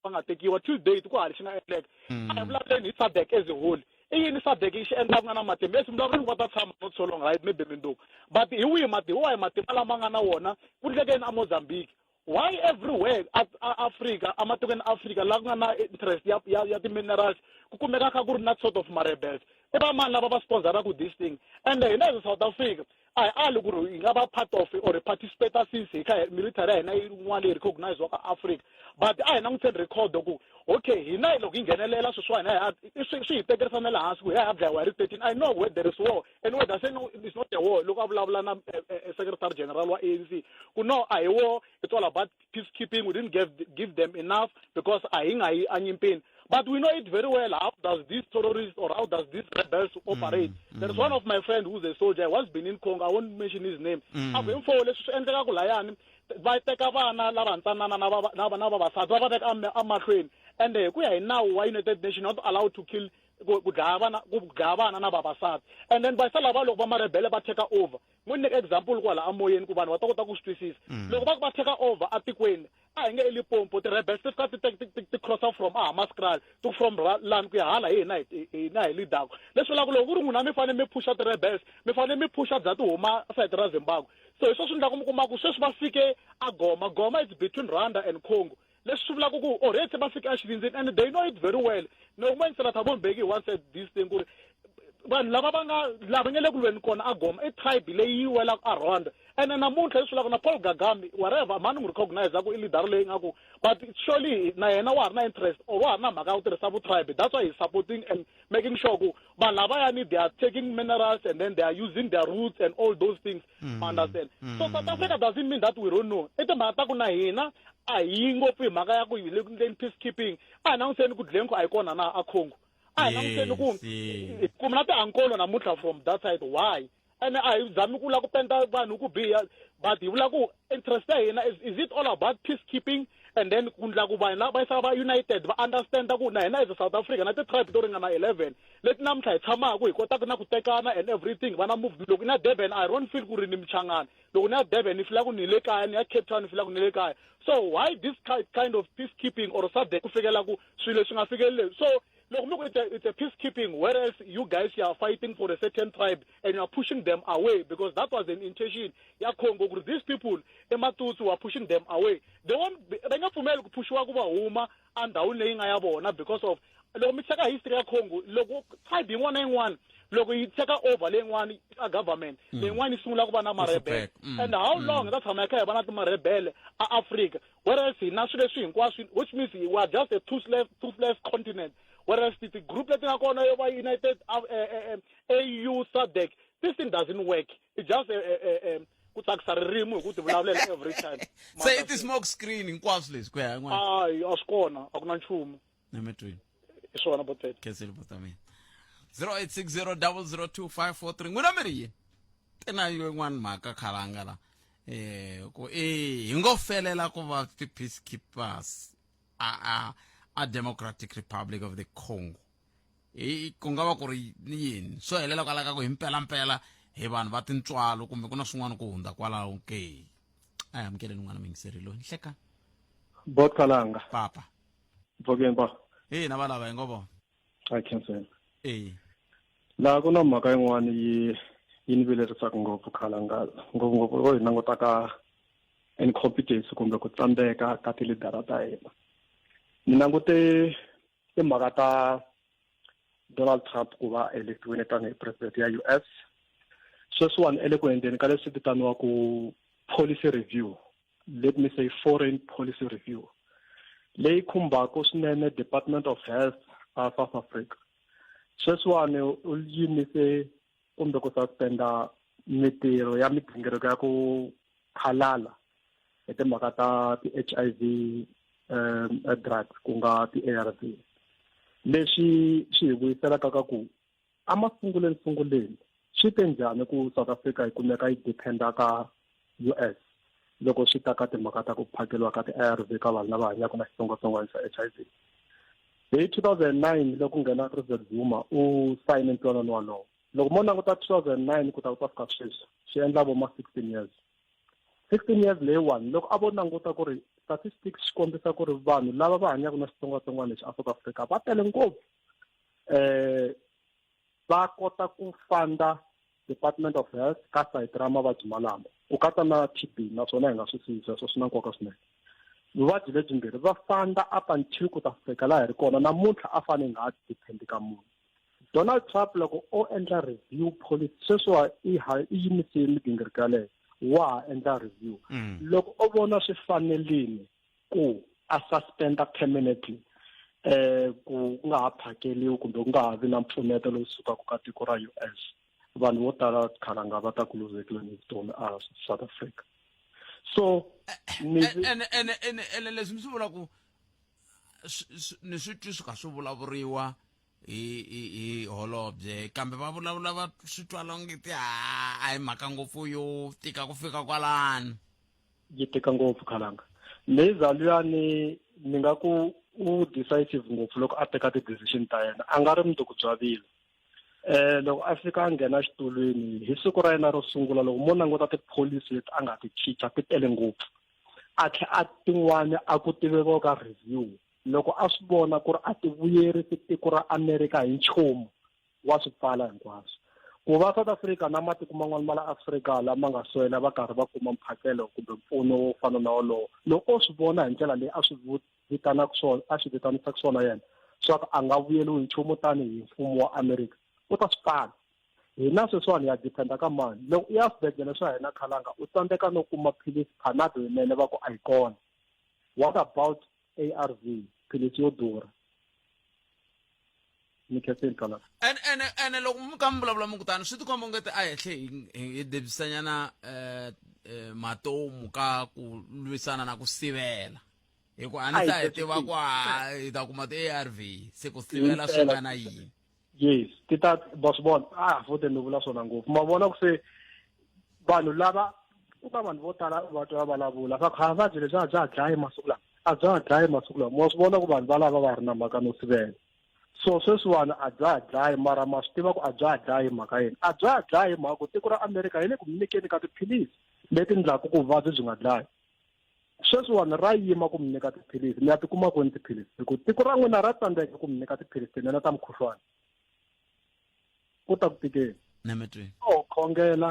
va nga tekiwa till date, ku hali xi nga endleka. A hi vulavuleni hi SADC as a whole, i yini SADC yi xi endlaka nga na matimba? Yes, vulavuleni va ta tshama not so long, right? Maybe mindzuku, but hi wihi matimba, hi wahi matimba lama nga na wona? Ku ndlekeni a Mozambique, why everywhere a Africa, amatikweni Africa la ku nga na interest ya ti-minerals, ku kumeka kha ku ri na sort of ma-rebels? I va mani lava va sponsoraka this thing? And hina as South Africa, a hi ali ku ri hi nga va part of or participate since hi kha military ya hina yin'wana leyi recognize-waka Africa, but a hi langutiseni record ku okay, hina loko hi nghenelela sweswiwa hina swi hi tekerisa na le hansi ku hi ya hi ya dlayiwa hi ri 13. I know where there is war and where there no, it's not a war. Loko a vulavula na secretary general wa ANC ku no, a hi war, it's all about peacekeeping, we didn't give them enough because a hi nga yi enyimpini, but we know it very well how does these terrorists or how does these rebels operate. There is one of my friend who's a soldier, once been in Congo, I won't mention his name. A ku himfo leswi swi endlekaka layani. Va teka vana lavantsanana na va na na vavasati va va veka emahlweni ende hi ku ya hi nawu wa United Nation not allowed to kill ku ku dlaya vana ku dlaya vana na vavasati. And then va lava loko va marebele va take over ngo nyika example kwala amoyeni ku vanhu va ta kota ku swi twisisa. Loko va ku va take over atikweni a hi nge eLimpopo ti-rebels ti fika ti ti ti ti crossa from aHamaskral ti from lani ku ya hala hi hina hi hina hi leadaka. Leswi vulaka loko ku ri n'wina mi fanele mi phusha ti-rebels mi fanele mi phusha bya ti huma side ra Zimbabwe. So hi swona swi endlaka mi kuma ku sweswi va fike a Goma. Goma is between Rwanda and Congo. Leswi swi vulaka ku already se va fike exivindzini and they know it very well. Loko mo yingisela Thabo Mbeki once said this thing ku ri vanhu lava va nga lava nga le ku lweni kona a Goma i tribe leyi yi welaka a Rwanda. Ene namuntlha leswi vulaka na Paul Kagame whatever mani n'wi recognize ku i leader leyi nga ku but surely na yena wa ha ri na interest or wa ha ri na mhaka ya ku tirhisa vu tribe. That's why he's supporting and making sure ku vanhu lavayani they are taking minerals and then they are using their roots and all those things. Understand? So South Africa doesn't mean that we don't know. I timhaka ta ku na hina a hi yi ngopfu hi mhaka ya ku hi le ku endleni peacekeeping. A hi langutiseni ku Glencore a yi kona na a Congo. A hi langutiseni ku hi kuma na tiankolo namuntlha from that side. Why? Ene a hi zami ku lava ku penda vanhu ku biha but hi vula ku interest ya hina is it all about peacekeeping and then ku ndla ku vanhu lava va va united va understand ku na hina as a South Africa na ti-tribe to ringana 11 leti namuntlha hi tshamaka hi kotaka na ku tekana and everything va na movement. Loko ni ya Durban I don't feel ku ri ni Mchangana. Loko ni ya Durban ni feel ku ni le kaya, ni ya Cape Town ni feel ku ni le kaya. So why this kind of peacekeeping or SADC ku fikela ku swilo leswi nga fikeleli? So loko mi ku it's a peacekeeping whereas you guys you are fighting for a certain tribe and you are pushing them away because that was an intention ya Congo ku ri these people eMatutsi were pushing them away. They won't va nga pfumeli ku phushiwa ku va huma endhawini leyi nga ya vona because of loko mi cheka history ya Congo loko tribe yin'wana na yin'wana loko yi take over leyin'wana a government leyin'wana yi sungula ku va na marebele. And how long hi ta tshama hi kha hi va na timarebele a Africa whereas hina swilo leswi hinkwaswo which means we are just a toothless continent whereas ti group leti nga kona yo va United AU SADC this thing doesn't work. It's just ku tsakisa ririmi hi ku ti vulavulela every time. Se i ti-smoke screen hinkwaswo leswi ku ya yin'wana. Ayi a swi kona a ku na nchumu. Emetweni. Hi swona botete. Khensile bota mina. 0860002543 n'wina mi ri yini? Tena yin'wana mhaka khalanga la. Ku hi ngo felela ku va ti-peacekeepers a Democratic Republic of the Congo. Hi ku nga va ku ri yini swo helela kwala ka ku hi mpelampela hi vanhu va tintswalo kumbe ku na swin'wana ku hundza kwalaho ke. A hi amukeleni n'wana muyingiseri loyi nhleka. Bot Kalanga. Papa. Mpfokeni pa. Ina va lava hi ngo vona. A khenseni. E. Laha ku na mhaka yin'wana yi yi ni vilerisaka ngopfu Khalanga ngopfungopfu loko hi languta ka incompetence kumbe ku tsandzeka ka tilidara ta hina. Ni langute timhaka ta Donald Trump ku va electiwile tanihi president ya US. Sweswiwani i le ku endleni ka leswi vitaniwaku policy review, let me say foreign policy review, leyi khumbaka swinene Department of Health a South Africa. Sweswiwani u yimise kumbe ku suspenda mitirho ya migingiriko ya ku phalala hi timhaka ta ti-HIV drugs ku nga ti-ARV. Leswi swi hi vuyiselaka ka ku emasunguleni sunguleni swi te njhani ku South Africa yi kumeka yi dependa ka US loko swi ta ka timhaka ta ku phakeliwa ka ti-ARV ka vanhu lava hanyaka na xitsongwatsongwana xa HIV. Hi 2009 loko nghena President Zuma u sayine ntwanano walowo. Loko mo languta 2009 ku ta ku ta fika sweswi swi endla vo ma 16 years. 16 years leyiwani loko a vo languta ku ri statistics xi kombisa ku ri vanhu lava va hanyaka na xitsongwatsongwana lexi a South Africa va tele ngopfu. Va kota ku funda Department of Health ka sayiti ra mavabyi malamo ku katsa na TB naswona hi nga swi siyi sweswo swi na nkoka swinene. Vuvabyi lebyimbirhi va funda up until ku ta fika laha hi ri kona namuntlha a fanele nga ha depend ka munhu. Donald Trump loko o endla review policy sweswiwa i yimisile migingiriko yaleyo wa ha endla review. Loko o vona swi fanerile ku a suspenda permanently ku nga ha phakeliwi kumbe ku nga ha vi na mpfuneto lowu sukaka ka tiko ra US vanhu vo tala khalanga va ta ku luzekile ni vutomi a South Africa. So ene leswi mi swi vula ku ni swi twi swi kha swi vulavuriwa hi holobye kambe va vulavula va swi twala onge ti a hi mhaka ngopfu yo tika ku fika kwalano. Yi tika ngopfu khalanga. Meiza luyani ni nga ku u decisive ngopfu loko a teka ti-decision ta yena a nga ri mundzuku bya vila eh loko a fika a nghena xitulwini hi siku ra yena ro sungula loko mo languta tipholisi leti a nga ti cinca ti tele ngopfu a tlhe a tin'wani a ku tiveriwa ka review loko a swi vona ku ri a ti vuyerisi tiko ra America hi nchumu wa swi pfala hinkwaswo ku va South Africa na matiko man'wana ma la Afrika lama nga swela va karhi va kuma mphakelo kumbe mpfuno wo fana na wolowo loko o swi vona hi ndlela leyi a swi vitanaka swona a swi vitanisaka swona yena swa ku a nga vuyeriwi nchumu tanihi mfumo wa America u ta swi pfala hina sweswiwani ya dependa ka mani loko u ya swibedhlele swa hina khalanga u tsandzeka no kuma philisi panado yinene va ku a yi kona what about ARV philisi yo durha ni khensile khalanga ene ene ene loko mi kha mi vulavula mi ku tani swi tikomba ongeti a hehle hi debyisanyana um matomu ka ku lwisana na ku sivela hi ku a ni ta hi tiva ku hi ta kuma ti-arv se ku sivela swi nga na yini yes ti ta va swi vona a futhi ni vula swona ngopfu ma vona ku se vanhu lava ku ka vanhu vo tala va twa va vulavula va kha vuvabyi lebyi a bya ha dlayi masiku lawa a bya ha dlayi masiku lawa ma swi vona ku vanhu valava va ri na mhaka no sivela so sweswiwani a bya ha dlayi mara ma swi tiva ku a bya ha dlayi mhaka yini a bya ha dlayi mhaka ku tiko ra amerika yi le ku mi nyikeni ka tiphilisi leti ndlaku ku vuvabyi byi nga dlayi sweswiwani ra yima ku mi nyika tiphilisi mi ya tikuma kwini tiphilisi hi ku tiko ra n'wina ra tsandzeka ku mi nyika tiphilisi tinene ta mukhuhlwani ku ta ku tikeni nametweni o khongela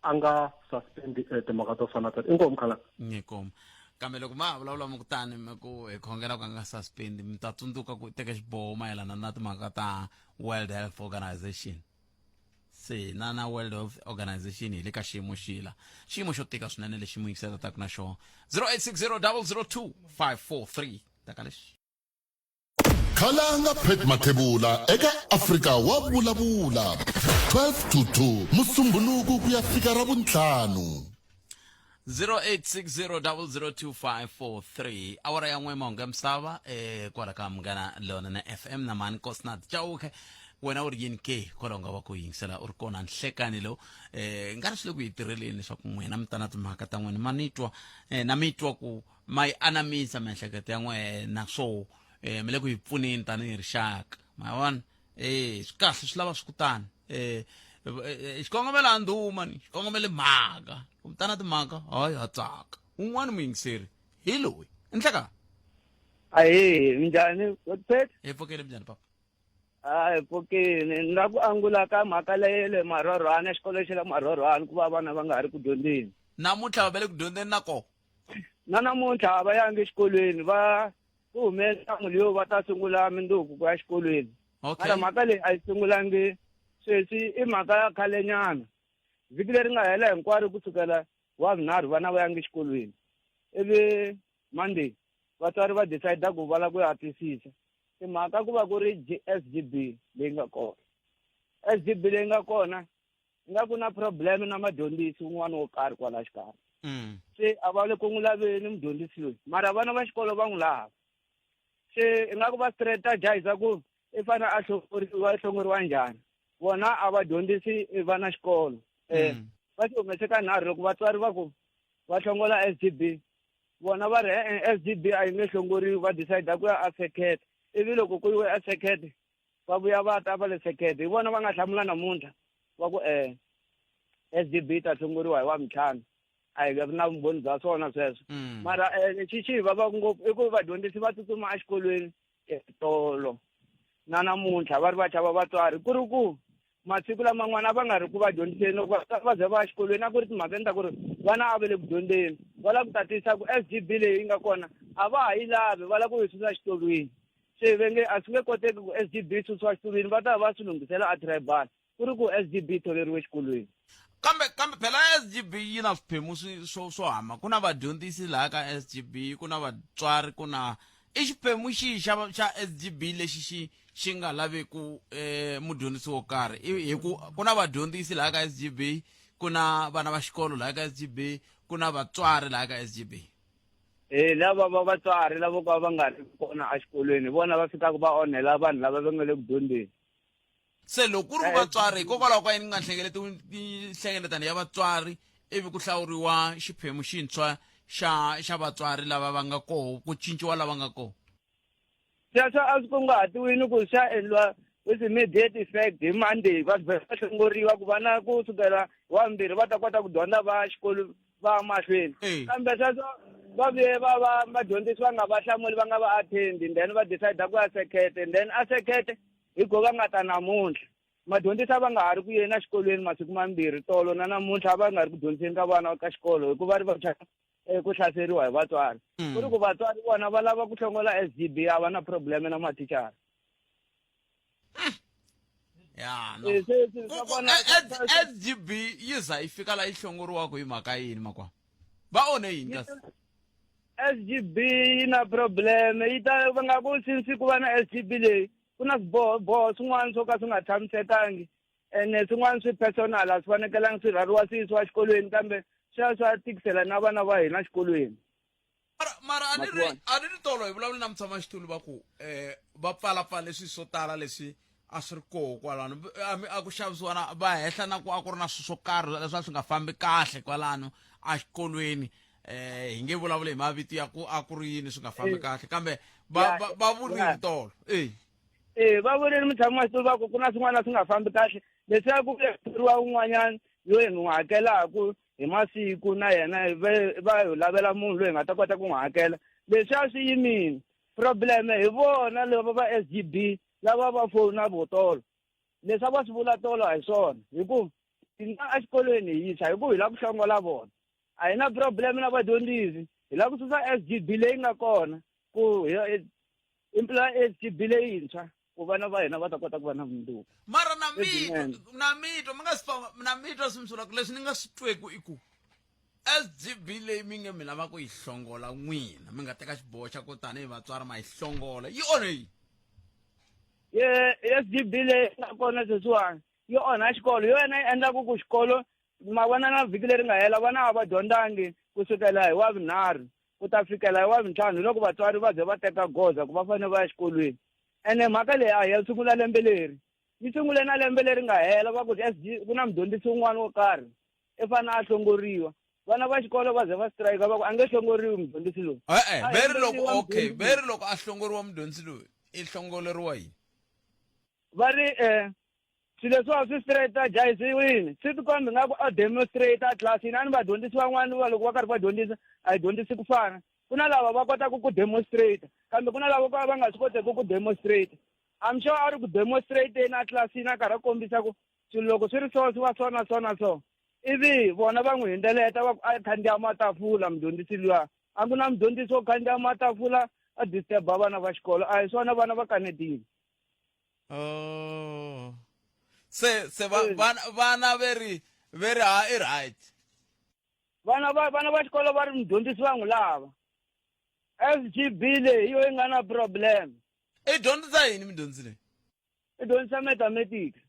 a nga suspendi eh, timhaka to fana tati inkomu khala inkomu kambe loko ma ha vulavula mi kutani mi ku hi khongela ku a nga suspendi mi ta tsundzuka ku teka xiboho mayelana na timhaka ta world health organization se na na world health organization hi le ka xiyimo xila xiyimo xo tika swinene lexi muyingisela taku na xona 0860 002 543 taka lexi Khalanga Pat Mathebula eka Afrika wa vulavula 12 to 2 Musumbhunuku ku ya fika Ravuntlhanu. 0860002543 awara ya n'we mahungu ya misava eh kwala ka munghana lona na fm na mani nkosinathi chauke wena u ri yini ke kwalaho nga va ku yingisela u ri kona nhlekani lowu eh nga ri swi le ku yi tirheleni leswaku n'wina mi ta na timhaka ta n'wina ma ni twa eh, na mi twa ku ma yi anamisa miehleketo ya n'wina swo eh, mi le ku yi pfuneni tanihi rixaka ma vona eh swi kahle swi lava swi kutani eh, eh xikongomelo a ndhuma ni xikongomelo mhaka ku tana timhaka hayi ha tsaka un'wana muyingiseri hi loyi nhleka ahee minjhani Godfred hi pfukile minjhani papa hayi pfukile ni nga ku angula ka mhaka leyi le marhorhwana xikolo xa le marhorhwana ku va vana va nga ha ri ku dyondzeni namuntlha va le ku dyondzeni na kona na namuntlha a va yangi exikolweni va ku hume nhlamulo yo va ta sungula minduku ku ya xikolweni okay mara mhaka leyi a yi sungulangi sweswi i mhaka ya khalenyana vhiki leri nga hela hinkwaro kusukela wa vunharhu vana va yangi exikolweni ivi monday vatswari va decide ku va lava ku ya twisisa timhaka ku va ku ri S_G_B leyi nga kona S_G_B leyi nga kona nga ku na problem na madyondzisi un'wana wo karhi kwala xikarhi mm. se a va le ku n'wi laveni mudyondzisi loyi mara vana va xikolo va n'wi lava se ingaku va strategize ku i fanele a hlongoriwa hlongoriwa njhani vona a va dyondzisi vana xikolo um va xi humese ka nharhu loko vatswari va ku va hlongola S G B vona va ri e-e S G B a yi nge hlongoriwi va decide ku ya a sekete ivi loko ku yiwe a sekete va vuya va ta va le sekete hi vona va nga hlamula namuntlha va ku um S D B yi ta hlongoriwa hi wa mintlhanu a hi na vumbhoni bya swona sweswo mm. mara eh, lexi xi hi vavaka ngopfu i ku vadyondzisi va tsutsuma exikolweni tolo na namuntlha va ri va chava vatswari ku ri ku masiku laman'wana a va nga ri ku va dyondziseni loko vatswari va ze va ya xikolweni a ku ri timhakeni ta ku ri vana a va le ku dyondzeni va lava ku tatisa ku S G B leyi yi nga kona a va ha yi lavi va lava ku yi susa xitolweni se ve nge a swi nge koteki ku S G B yi susiwa xitulwini va ta va swi lunghisela a tribal ku ri ku S G B yi tholeriwe xikolweni kambe kambe phela SGB yi na swiphemu swi swo swo hama ku na vadyondzisi laha ka SGB ku na vatswari ku na i xiphemu xihi xa xa SGB lexi xi xi nga laveku eh, mudyondzisi wo karhi hi ku ku na vadyondzisi laha ka SGB ku na vana va xikolo laha ka SGB ku na vatswari laha ka SGB e lava va vatswari lavo ka va nga ri kona exikolweni hi vona va fikaka va onhela vanhu lava va nga le ku dyondzeni se loko ku ri ku vatswari hikokwalaho ka yini ku nga hlengeletiwi nhlengeletano ya vatswari ivi ku hlawuriwa xiphemu xintshwa xa xa vatswari lava va nga koho ku cinciwa lava nga koho Sweswo a swi kunguhatiwile ku swa endliwa with immediate effect hi Monday va vhe va hlongoriwa ku vana ku sukela hi Wavumbirhi va ta kota ku dyondza va ya xikolo va ya mahlweni. Kambe sweswo va vuye va va vadyondzisi va nga va hlamuli va nga va attend then va decide ku ya sekete then a sekete hi go va nga ta namuntlha. Madyondzisi a va nga ha ri ku yeni exikolweni masiku mambirhi tolo na namuntlha a va nga ri ku dyondziseni ka vana ka xikolo hikuva ri va ku hlaseriwa hi vatswari ku ri ku vatswari vona va lava ku hlongola S G B a va na problem na mathicara ya no Eh, se- se- swa kona- SGB yi za yi fika la yi hlongoriwaka hi mhaka yini makwa va onhe yini kasi SGB yi na problem yi ta va nga ku since ku va na SGB leyi ku na swibohoboho swin'wana swo ka swi nga tshamisekangi ene swin'wana swi personal a swi fanekelangi swi rhariwa swi yisiwa xikolweni kambe swi ya swa tikisela na vana va hina xikolweni mara a ni ri a ni ri tolo hi vulavula na mutshama xitulu va ku um va pfalapfale swilo swo tala leswi a swi ri koho kwalano a ku xavisiwa na va hehla na ku a ku ri na swilo swo karhi leswi a swi nga fambi kahle kwalano exikolweni eh hi nge vulavuli hi mavito ya ku a ku ri yini swi nga fambi eh. kahle kambe va va vurile tolo eh eh va vurile mutshami wa xitulu va ku ku na swin'wana swi nga fambi kahle leswiya ku vuyeriwa un'wanyana loyi hi n'wi hakelaku hi masiku na yena va hi lavela munhu loyi hi nga ta kota ku n'wi hakela leswiya swi yimile probleme hi vona lava va S G B lava va fona votolo leswi a va swi vula tolo a hi swona hi ku hina exikolweni hi yisa hi ku hi lava ku hlongola vona a hi na problem na vadyondzisi hi lava ku susa S G B leyi nga kona ku hi employ S G B leyintshwa ku vana va hina va ta kota ku va na vumundzuku mara na mitwa na mitwa mi nga swi na mitwa swi mi solaka leswi ni nga swi tweku i ku SGB leyi mi nge mi lava ku yi hlongola n'wina mi nga teka xiboho xa ku tanihi vatswari ma yi hlongola yi onhe yini ye SGB leyi nga kona sweswiwani yi onha xikolo hi yona yi endlaku ku xikolo ma vona na vhiki leri nga hela vana a va dyondzangi ku sukela hi wavunharhu ku ta fikela hi wavuntlhanu hi loko vatswari va ze va teka goza ku va fanele va ya xikolweni ene mhaka leyi a hi ya sungula lembe leri yi sungule na lembe leri nga hela va ku S G ku na mudyondzisi un'wana wo karhi i fanele a hlongoriwa vana va xikolo va ze va strike va ku a nge hlongoriwi mudyondzisi loyi e-e veri loko okay veri loko a hlongoriwa mudyondzisi loyi i hlongoleriwa yini va ri um swilo leswiwa swi strategisiwile swi tikombi nga ku a demonstrate a tlilasini a ni vadyondzisi van'wana va loko va karhi va dyondzisa a hi dyondzisi ku fana ku na lava va kotaka ku demonstrate kambe ku na lava ka va nga swi koteki ku demonstrate I'm sure a ri ku demonstrateni a tlilasini a karhi a kombisa ku swilo loko swi ri so swi va so na so na so ivi vona va n'wi hindzeleta va ku a khandziya matafula mudyondzisi luya a ku na mudyondzisi wo khandziya matafula a disturba vana va xikolo a hi swona vana va kanetile oh se se va vana vana veri veri ha i right vana va vana va xikolo va ri mudyondzisi va n'wi lava SGB leyi yo yi nga na problem i dyondzisa yini mudyondzisi leyi i dyondzisa mathematics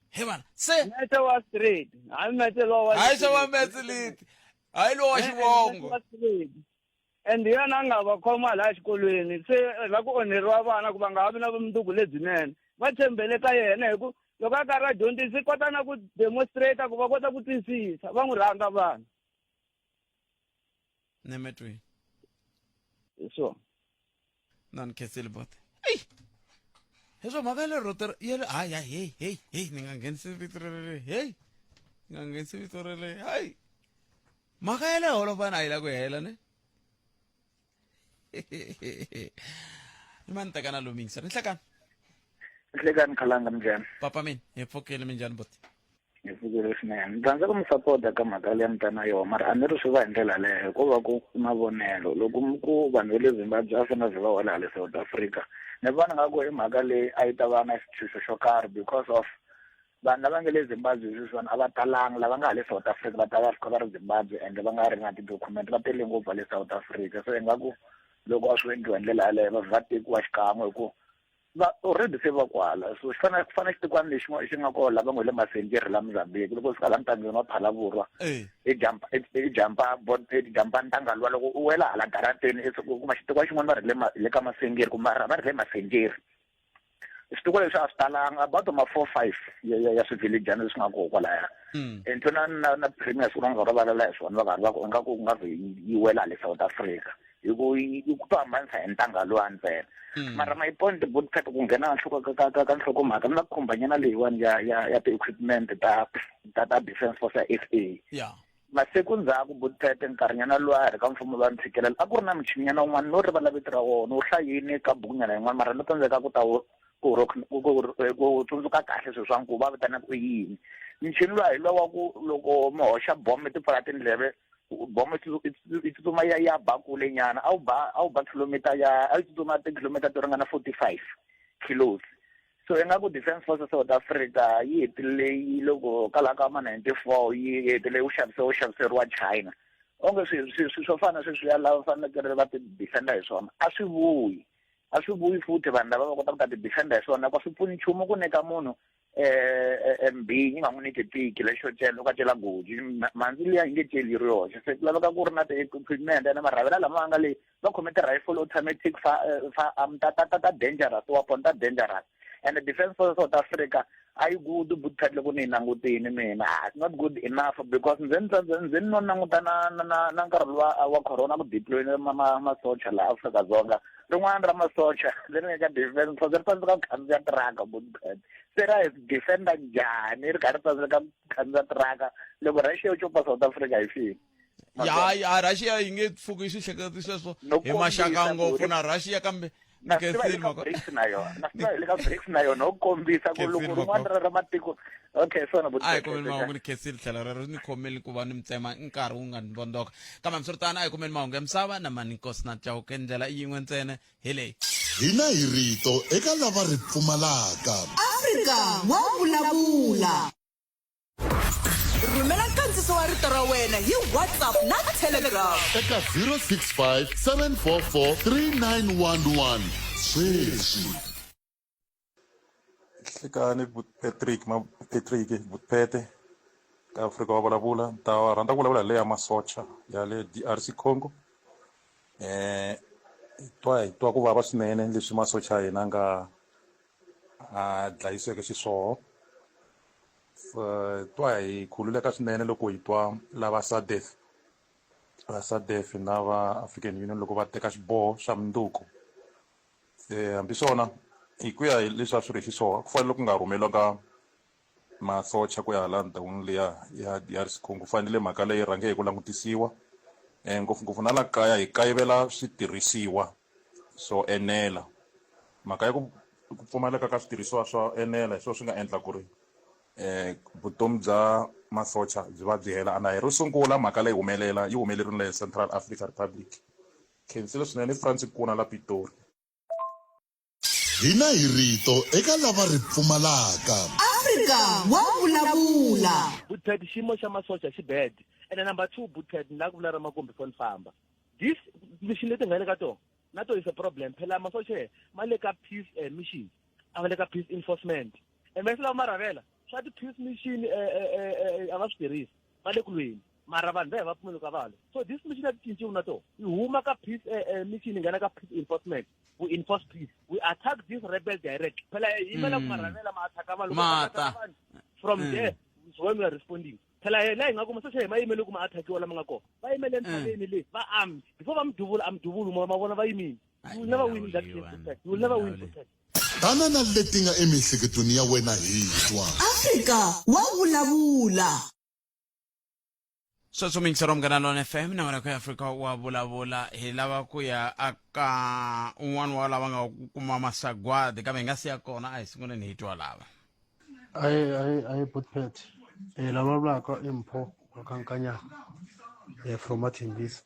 he vana se metse wa straight hayi metse lowa wa hayi swa va metse leti hayi lowa wa xivongo and hi yona a nga va khoma laha xikolweni se la ku onheriwa vana ku va nga ha vi na vumundzuku lebyinene va tshembele ka yena hi ku loko a karhi a dyondzisa i kota na ku demonstrate ku va kota ku twisisa va n'wi rhandza vana nemetweni hi swona na ni khensile bote eyi hi swo mhaka ya le roter ya le hayi hayi heyi heyi heyi ni nga nghenisi vito rele heyi ni nga nghenisi vito rele hayi mhaka ya le holovana a yi la ku hela ne ni mani tekana lowu mingisa ni hlekani Nhlekani khalanga minjhani papa mina hi pfukile minjhani buti hi pfukile swinene ni rhandza ku mi sapota ka mhaka leya mi ta na yona mara a ni ri swi va hi ndlela leyo ko va ku mavonelo loko mi ku vanhu va le Zimbabwe a fanele va va laha le South Africa ni vona nga ku i mhaka leyi a yi ta va na xitshunxo xo karhi because of vanhu lava nga le Zimbabwe sweswiwani a va talanga lava nga ha le South Africa va ta va fika va ri Zimbabwe ende va nga ri na ti-document va tele ngopfu va le South Africa so ingaku loko a swi endliwa hi ndlela yaleyo va va tekiwa xikan'we hi ku va already se va kwala so xi fanele ku fanele xitikwana lexi xi nga kona lava ngo le Masenjeri la Mozambique loko u fika la ntangeni wa Phalaborwa i jump i jumpa board i jumpa ntanga luwa loko u wela hala darateni u kuma xitikwana xin'wana va ri le le ka Masenjeri kumbe va ri le Masenjeri. Switiko leswi a swi talanga about ma 4 5 ya ya, ya swivillagana leswi nga kona kwalaya. And na na, na premier siku nga ro valela hi swona va karhi va ku ingaku ku nga vhe yi wela le South Africa hi ku yi ku to hambanisa hi ntangha luwa ntsena. Mara my point but ku nghena nhloko ka ka ka nhlokomhaka ni la khumbanyana leyiwani ya ya ya ti-equipment ta ta ta defense force ya SA. Masiku ndzhaku Butete nkarhinyana luwa a ri ka mfumo luwa ntshikelelo a ku ri na muchininyana wun'wana no rivala vito ra wona wu hlayini ka bukunyana yin'wana mara no tsandzeka ku ta wu ku ku tsundzuka kahle swilo swa nkuva va vitanaka i yini michini luwa hi luwa wa ku loko mi hoxa bomo ti pfala tindleve bomo yi tsutsuma ya ya ba kule nyana a wu ba a wu ba kilometer ya a yi tsutsuma ti-kilometer to ringana 45 kilos. So ingaku Defence Forces South Africa yi hetelele yi loko ka laha ka ma 94 yi hetelele wu xavisiwa wu xaviseriwa China. Onge swi swo fana na sweswiya lava fanekele va ti defender hi swona a swi vuyi a swi vuyi futhi vanhu lava va kota ku ta ti defender hi swona ku swi pfuni nchumu ku nyika munhu mbinyi nga n'wi nyiki tiki lexo cela u ka cela goji mhandzi liya yi nge celi yi ri yoxe. Se ku laveka ku ri na ti-equipment ene marhavela lama nga le va khome ti-rifle automatic firearm ta ta ta ta dangerous weapon ta dangerous. And the Defence Force South Africa a yi good but loko ni yi langutini mina it's not good enough because ndze ni ndze ni no languta na na na na nkarhi luwa wa corona ku deploy ma ma masocha la Afrika-Dzonga rin'wana ra masocha leri nga ka Defence Force ri tsandzeka ku khandziya tiraka but se ra hi defender njhani ri karhi ri tsandzeka ku khandziya tiraka loko Russia yo copa South Africa hi fini. Ya ya Russia yi nge pfuki yi swi hleketi sweswo hi maxaka ngopfu na Russia kambe na swi tiva hi le ka BRICS na yona na swi tiva hi le ka BRICS na yona u kombisa ku loko rin'wana ra matiko okay swona a hi kumeni mahungu ni khensile tlhelo rero ni khomeli ku va ni mitsema nkarhi wu nga ni vondoka kambe hambiswiritano a hi kumeni mahungu ya misava na Maninkosi na Chauke ndlela i yin'we ntsena hi leyi. Hina hi rito eka lava ri pfumalaka. Afrika wa vulavula. Rhumela nkandziso wa rito ra wena hi WhatsApp na Telegram. Eka 065 744 3911 sweswi. Nhlikani Patrick ma Patrick Butpete ka Afrika wa vulavula ni ta rhandza ku vulavula hi leya masocha ya le D_R_C Congo hi twa hi twa ku vava swinene leswi masocha ya hina nga a dlayisiweke xiswona. Twa hi khululeka swinene loko hi twa lava SADC va SADC na va African Union loko va teka xiboho xa mundzuku se hambi swona hi ku ya hi leswi a swi ri xiswona ku fanele ku nga rhumeliwanga masocha ku ya hala ndhawini liya ya D_R_C Congo ku fanele mhaka leyi rhange hi ku langutisiwa ngopfungopfu na la kaya hi kayivela switirhisiwa swo enela mhaka ya ku ku pfumaleka ka switirhisiwa swo enela hi swona swi nga endla ku ri vutomi bya masocha byi va byi hela a na hi ro sungula mhaka leyi humelela yi humelerile le Central Africa Republic khensile swinene Francis Nkuna la Pitori. Hina hi rito eka lava ri pfumalaka. Afrika wa vulavula. Bootpad xiyimo xa masocha xi bad ene number 2 bootpad ni la ku vula ra makumbi before ni famba this mission leti nga le ka tona na to is a problem phela masocha ma le ka peace mission a va le ka peace enforcement and mase lava marhavela swa ti-peace mission a va swi tirhisi va le kulweni mara vanhu va va pfumeli ka valwa so this mission a ti cinciwi na tona yi huma ka peace mission yi nghena ka peace enforcement we enforce peace we attack this rebel direct phela hi yimela ku marhavela ma attack vanhu mata from there is when we are responding phela yena hi nga kuma se se ma yimele ku ma attackiwa lama nga kona va yimele ntshaveni le va armed before va mi duvula a mi duvuli ma vona va yimile you will never win that case you will never win protect Tana na leti nga emiehleketweni ya wena hi twa. Afrika wa vulavula. Sweswo miyingiseri wa Munghana Lona FM na wena ku ya Afrika wa vulavula hi lava ku ya aka un'wana wa lava nga kuma masagwadi kambe hi nga siya kona a hi sunguleni hi twa lava. Ayi ayi ayi Butpet. La vulavulaka i Mpho wa ka Nkanyana from Mathembisa.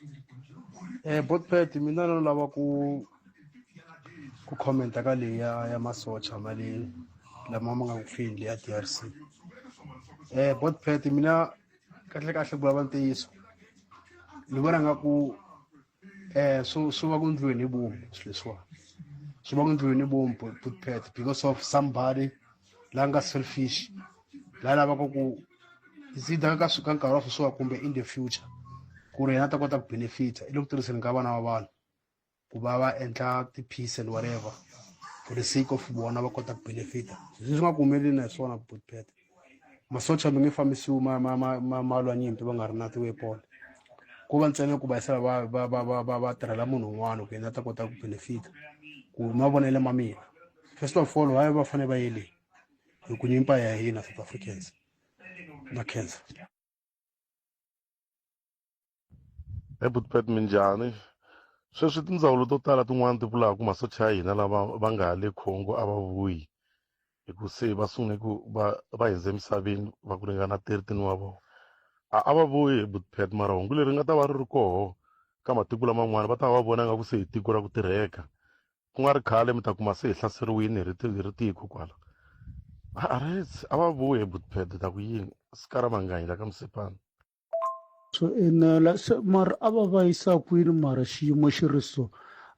Butpet mina no lava ku ku commenta ka leyi ya ya masocha ma le lama ma nga ku feni le ya D_R_C. Butpet mina kahle kahle ku vulavula ntiyiso ni vona nga ku swi swi va ku ndliweni hi vomu swilo leswiwani swi va ku ndliweni hi vomu Butpet because of somebody la nga selfish la lavaka ku is either ka ka nkarhi wa sweswiwa kumbe in the future ku ri yena a ta kota ku benefita i le ku tirhiseni ka vana va vanhu ku va va endla ti-peace and whatever. for the sake of vona va kota ku benefita leswi swi nga ku humeleli na hi swona botpet masocha mi nge fambisiwi ma ma ma ma ma lwa nyimpi va nga ri na ti-weapon ku va ntsena ku va yisela va va va va va va tirhela munhu un'wana ku yena a ta kota ku benefita ku mavonelo ma mina first of all why va fanele va yele hi ku nyimpa ya hina South Africans na khensa. He Butpet minjhani? Sweswi tindzawulo to tala tin'wana ti vulaka ku masocha ya hina lava va nga le Congo a va vuyi hi ku se va sungule ku va va hundze emisaveni va ku ringana 13 wa vona. A a va vuyi he Butpet mara hungu leri nga ta va ri ri koho ka matiko laman'wana va ta va va vona nga ku se hi tiko ra ku tirheka. Ku nga ri khale mi ta kuma se hi hlaseriwile hi ri hi ri tiko kwala. A a va vuyi he Butpet hi ta ku yini? Sikaramanganyi la ka Msipana. Swo enela se mara a va va yisa kwini mara xiyimo xi ri so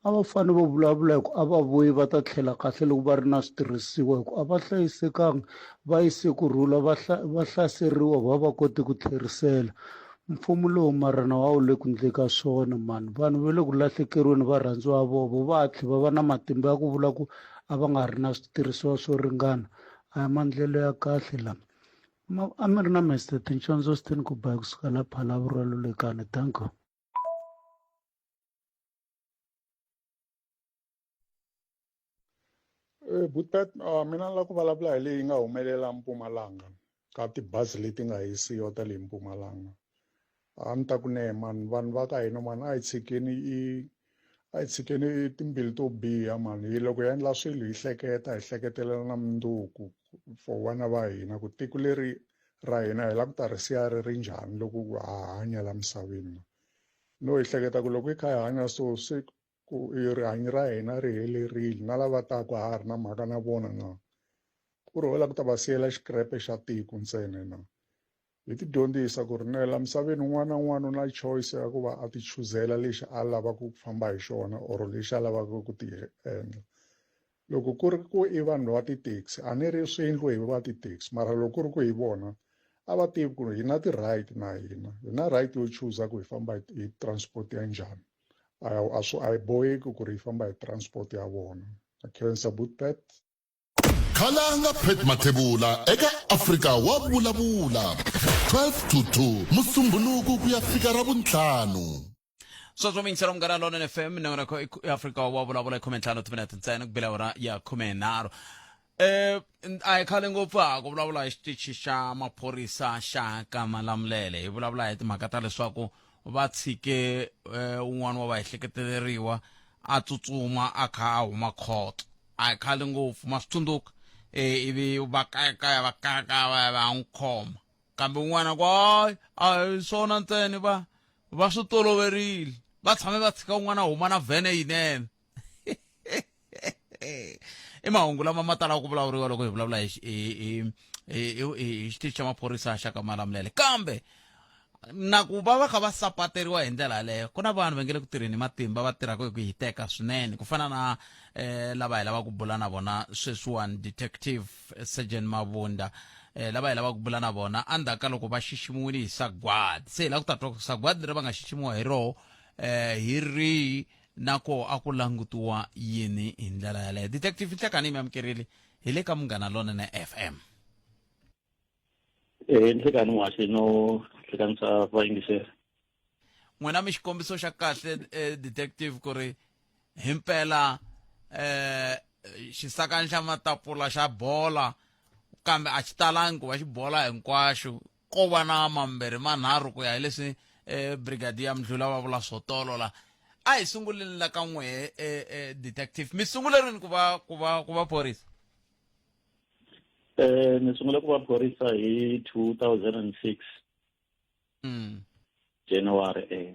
a va fane va vulavula hi ku a va vuyi va ta tlhela kahle loko va ri na switirhisiwa hi ku a va hlayisekanga va yise kurhula va va hlaseriwa va va koti ku tlherisela mfumo lowu mara na wa wu le ku ndle ka swona mani vanhu va le ku lahlekeriweni varhandziwa va voho va tlhe va va na matimba ya ku vula ku a va nga ri na switirhisiwa swo ringana a hi maendlelo ya kahle lama Ma, a mi ri na Mister Tincondzo Stan ku ba kusuka la Phalaborwa Lulekani. Danko. Eh, Butpet, mina ni lava ku vulavula hi leyi nga humelela Mpumalanga ka tibazi leti nga hisiwa ta le Mpumalanga. A ni ta ku ne mani vanhu va ka hina mani a hi tshikeni i a hi tshikeni timbilu to biha mani hi loko hi endla swilo hi hleketa hi hleketelela na mundzuku for vana va hina ku tiko leri ra hina hi lava ku ta ri siya ri ri njhani loko ha hanya la misaveni no hi hleketa ku loko hi kha hi hanya so se ku rihanyo ra hina ri helerile na lava taka ha ha ri na mhaka na vona na ku ri ho lava ku ta va siyela xikrepe xa tiko ntsena na hi ti dyondzisa ku ri ne la misaveni un'wana na un'wana u na choice ya ku va a ti chuzela lexi a lavaka ku famba hi xona or lexi a lavaka ku ti endla loko ku ri ku i vanhu va ti-taxi a ni ri swi endliwe hi va ti-taxi mara loko ku ri ku hi vona a va tivi ku hi na ti-right na hina hi na right yo chuza ku hi famba hi transport ya njhani a swi a hi boheki ku ri hi famba hi transport ya vona a khensa bootpet Khalanga Pat Mathebula eka Afrika wa vulavula 12 to 2 Musumbhunuku ku ya fika Ravuntlhanu. Sweswo mi yingisela Munghana Lonene FM nongonoko i Afrika wa vulavula i 15 timinete ntsena ku bela awara ya 13. Eh a hi khale ngopfu ha ku vulavula hi xitichi xa maphorisa xa ka Malamulele hi vulavula hi timhaka ta leswaku va tshike eh, un'wana wa vaehleketeleriwa a tsutsuma a kha a huma khoto a hi khale ngopfu ma swi tsundzuka eh, ivi va kayakaya va kayakaya va ya va ya n'wi khoma kambe un'wana ku hayi a hi swona ntsena va va swi toloverile va tshame va tshika un'wana a huma na vhene yinene i mahungu lama ma talaka ku vulavuriwa loko hi vulavula hi hi hi hi xitichi xa maphorisa xa ka Malamulele kambe na ku va va kha va sapateriwa hi ndlela yaleyo ku na vanhu va nge le ku tirheni matimba va tirhaka hi ku hiteka swinene ku fana na eh, lava hi lavaka ku bula na vona sweswiwani detective sergeant Mavunda eh, lava hi lavaka ku bula na vona endzhaku ka loko va xiximiwile hi sagwadi se hi lava ku ta twa sagwadi leri va nga xiximiwa hi roho eh, hi rihi na koho a ku langutiwa yini hi ndlela yaleyo detective nhlekani mi amukerile hi le ka munghana lonene fm Eh, nhlekani muhaxi no hlekanisa vayingiseri n'wina mi xikombiso xa kahle eh, detective ku ri himpela eh xisakani xa matapula xa bola kambe a xi talangi ku va xi bola hinkwaxo ko va na mambirhi manharhu ku ya hi leswi eh, brigadier mdlula va vula swo tolo la a hi sunguleni la ka n'wehe eh, eh, detective mi sungule rini ku va ku va ku va phorisa eh ni sungule ku va phorisa hi 2006 mm. January eh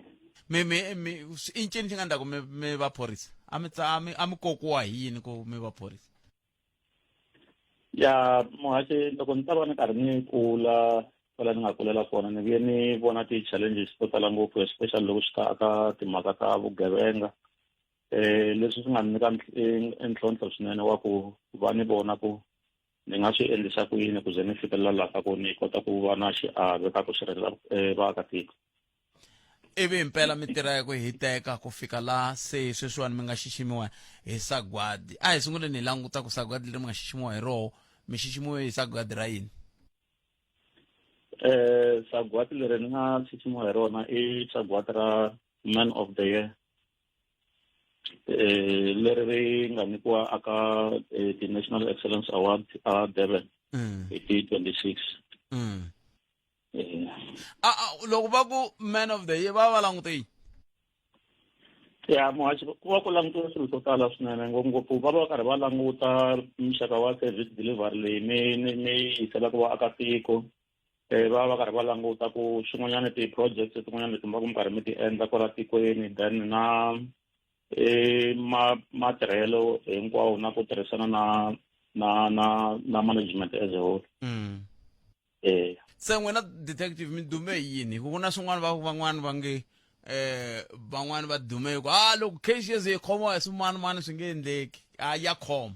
mi mi mi i ncini xi nga ndlaku mi mi va phorisa a mi tsa a mi a mi kokiwa hi yini ku mi va phorisa Ya muhaxi loko ni ta va ni karhi ni kula kwala ni nga kulela kona ni vuye ni vona ti-challenges to tala ngopfu especially loko swi ta ka timhaka ta vugevenga eh leswi swi nga ni nyika ntlhontlho swinene wa ku va ni vona ku ni nga swi endlisa ku yini ku ze ni fikelela laha ka ku ni kota ku va na xiave ka ku sirhelela eh, vaakatiko. Ivi himpela mi tirha hi ku hiteka ku fika la se sweswiwani mi nga xiximiwa hi sagwadi. A hi sunguleni hi languta ku sagwadi leri mi nga xiximiwa hi roho, mi xiximiwe hi sagwadi ra yini? Eh sagwadi leri ni nga xiximiwa hi rona i sagwadi ra Man of the Year. Eh leri ri nga nyikiwa aka eh, ti-National Excellence Award a Durban hi ti 26. Eh. A, a, loko va ku Man of the Year va va langute yini? Ya muhaxi ku va ku langutiwe swilo swo tala swinene ngopfungopfu va va karhi va languta muxaka wa service delivery leyi mi mi mi yiselaka vaakatiko um va va karhi va languta ku swin'wanyana ti-projects tin'wanyana leti mi va ku mi karhi mi ti endla kwala tikweni then na um ma matirhelo hinkwawo na ku tirhisana na na na na management as a whole. Eh. Se n'wina detective mi dume hi yini? Hi ku ku na swin'wana va van'wana va nge eh van'wana va dume hi ku ah loko case yo ze yi khomiwa hi swimanimani swi nge endleki a ya khoma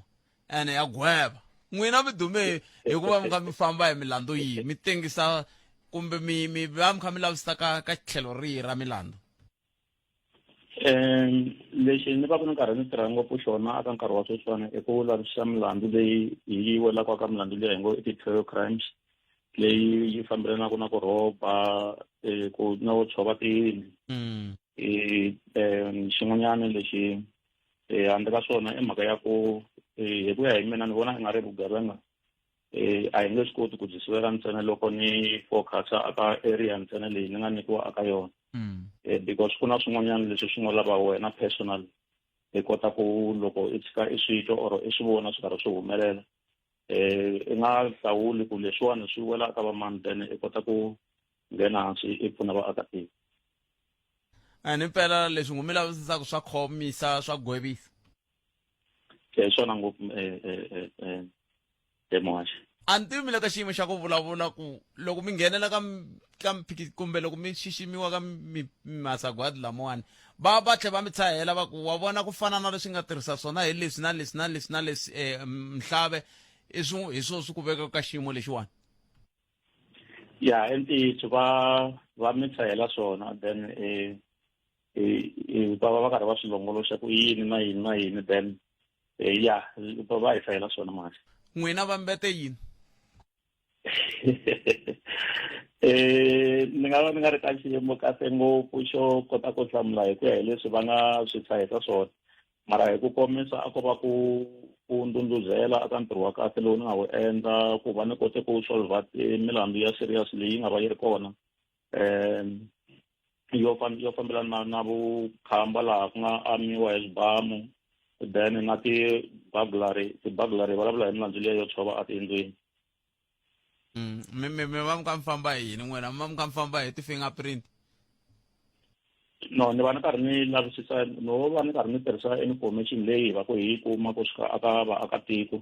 ene ya gweva. N'wina mi dume hi ku va mi kha mi famba hi milandzu yihi mi tengisa kumbe mi mi va mi kha mi lavisisa ka ka tlhelo rihi ra milandzu? Um lexi ni va ku ni karhi ni tirha ngopfu xona aka nkarhi wa sweswiwani i ku lavisisa milandzu leyi yi welaka ka milandzu leyi hi ngo i ti-terror crimes leyi yi fambelanaka na ku rhoba eh, ku na ku tshova tiyindlu um xin'wanyana lexi eh, handle ka swona i mhaka ya ku eh, hi ku ya hi mina ni vona i nga ri vugevenga eh a hi nge swi koti ku byi sivela ntsena loko ni focusa aka area ntsena leyi ni nga nyikiwa aka yona eh because ku na swin'wanyana leswi swi ngo lava wena personal i kota ku loko i tshika i swi twa or i swi vona swi karhi swi humelela eh i nga hlawuli ku leswiwani swi wela ka vamani then i kota ku nghena hansi i pfuna vaakatiko. A ni mpela leswi n'wi mi lavisisaka swa khomisa swa gwevisa. Hi swona ngopfu eh, eh, eh, eh, muhaxi. A ni tivi mi le ka xiyimo xa ku vulavula ku loko mi nghenela ka ka mphiki kumbe loko mi xiximiwa ka masagwadi lamawani va va tlhe va mi tshahela va ku wa vona ku fana na leswi nga tirhisa swona hi leswi na leswi na leswi na leswi um mhlave i swi hi swo swi ku veka ka xiyimo lexiwani. Ya i ntiyiso va va mi tshahela swona then eh va va va karhi va swi longoloxa ku yini na yini na yini then eh, ya va va hi hlayela swona mali. N'wina va mbete yini? Eh ni nga va ni nga ri ka xiyimo kahle ngopfu xo kota ku hlamula hi ku ya hi leswi va nga swi hlayisa swona mara hi ku komisa a ko va ku ku ndhundhuzela eka ntirho wa kahle lowu ni nga wu endla ku va ni kote ku solva milandzu ya serious leyi nga va yi ri kona um yo yo fambelana na vukhamba laha ku nga amiwa hi swibamu then na ti-burglary ti-burglary vulavula hi milandzu liya yo tshova etiyindlwini. Mi mi mi va mi kha mi famba hi yini n'wina mi va mi kha mi famba hi ti-fingerprint? No ni va ni karhi ni lavisisa no va ni karhi ni tirhisa information leyi hi va ku hi yi kuma kusuka aka vaakatiko.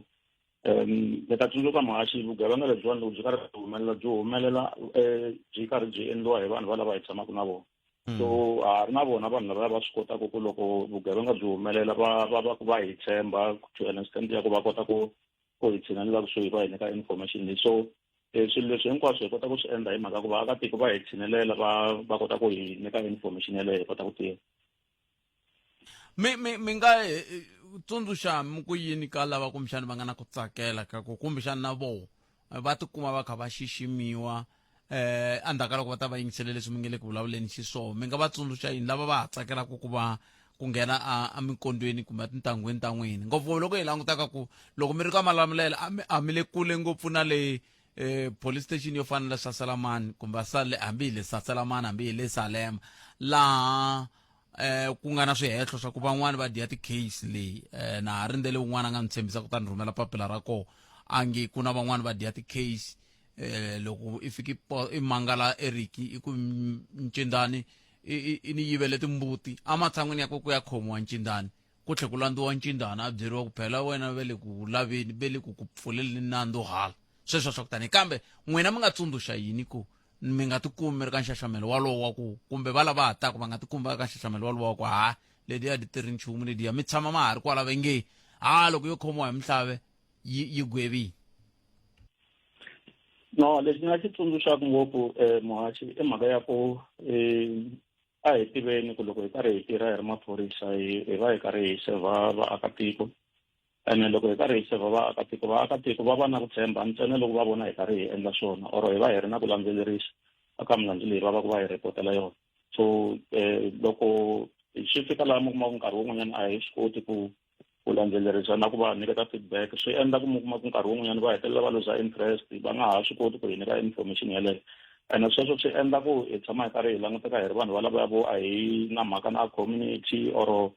Um ni ta tsundzuka muhaxi vugevenga lebyiwani loko byi karhi byi humelela byi humelela um byi karhi byi endliwa hi vanhu valava hi tshamaka na vona. So ha ri na vona vanhu lavaya va swi kotaka ku loko vugevenga byi humelela va va va va hi tshemba to an extent ya ku va kota ku ku hi tshinelela kusuhi va hi nyika information leyi. So swilo leswi hinkwaswo hi kota ku swi endla hi mhaka ku vaakatiko va hi tshinelela va va kota ku hi nyika information yeleyo hi kota ku tirha. Mi mi mi nga eh, eh, tsundzuxa mi ku yini ka lava kumbexana va nga na ku tsakela ka ku kumbexana na voho eh, va tikuma va kha va xiximiwa eh endzhaku ka loko va ta va yingisele leswi mi nge le ku vulavuleni xiswona mi nga va tsundzuxa yini lava va ha tsakelaka ku va ku nghena a eminkondzweni kumbe etintangwini ta n'wina ngopfu loko hi langutaka ku loko mi ri ka Malamulele a mi a mi le kule ngopfu na le eh police station yo fana na le Saselamani kumbe a sale hambi hi le Saselamani hambi hi le Salema laha eh ku nga na swihehlo swa ku van'wani va dya ti-case leyi eh na ha rindzele un'wana a nga ni tshembisa ku ta ni rhumela papila ra kona a nge ku na van'wani va dya ti-case eh loko i fiki i mangala Eric i ku ncindani i ni yivele timbuti ematshan'wini ya ku ku ya khomiwa ncindani ku tlhe ku landziwa ncindani a byeriwa ku phela wena ve le ku laveni ve le ku ku pfuleleni nandzu hala sweswo swa ku tani kambe n'wina mi nga tsundzuxa yini ku mi nga tikumi mi ri ka nxaxamelo walowo wa ku kumbe va lava ha taka va nga tikumi va ri ka nxaxamelo walowo wa ku ha lediya ti tirhi nchumu lediya mi tshama ma ha ri kwala va nge ha loko yo khomiwa hi mihlave yi yi gwevile. No lexi ni nga xi tsundzuxaka ngopfu um muhaxi i mhaka ya ku um A hi tiveni ku loko hi karhi hi tirha hi ri maphorisa hi hi va hi karhi hi sevha vaakatiko ene loko hi karhi hi sevha vaakatiko vaakatiko va va na ku tshemba ntsena loko va vona hi karhi hi endla swona or hi va hi ri na ku landzelerisa eka milandzu leyi va va ku va hi rhipotela yona so um loko swi fika laha mi kuma ku nkarhi wun'wanyana a hi swi koti ku ku landzelerisa na ku va nyiketa feedback swi endla ku mi kuma ku nkarhi wun'wanyana va hetelela va luza interest va nga ha swi koti ku hi nyika information yeleyo ene sweswo swi endla ku hi tshama hi karhi hi languteka hi ri vanhu valava vo a hi na mhaka na community or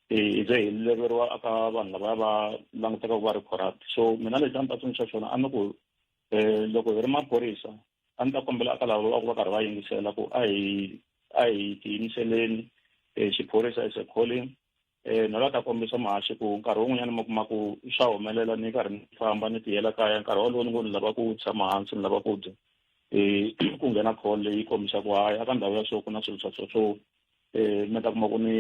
hi ze hi leveriwa eka vanhu lavaya va languteka ku va ri corrupt so mina lexi a ni ta tsundzuxa xona a ni ku um loko hi ri maphorisa a ni ta kombela eka lava va ku va karhi va yingisela ku a hi a hi tiyimiseleni um xiphorisa is a calling um no la ta kombisa muhaxi ku nkarhi wun'wanyana mi kuma ku swa humelela ni karhi ni famba ni tiyela kaya nkarhi wolowo ni ngo ni lava ku tshama hansi ni lava ku dya um ku nghena call leyi kombisa ku hayi aka ndhawu ya so ku na swilo swa so so um mi ta kuma ku ni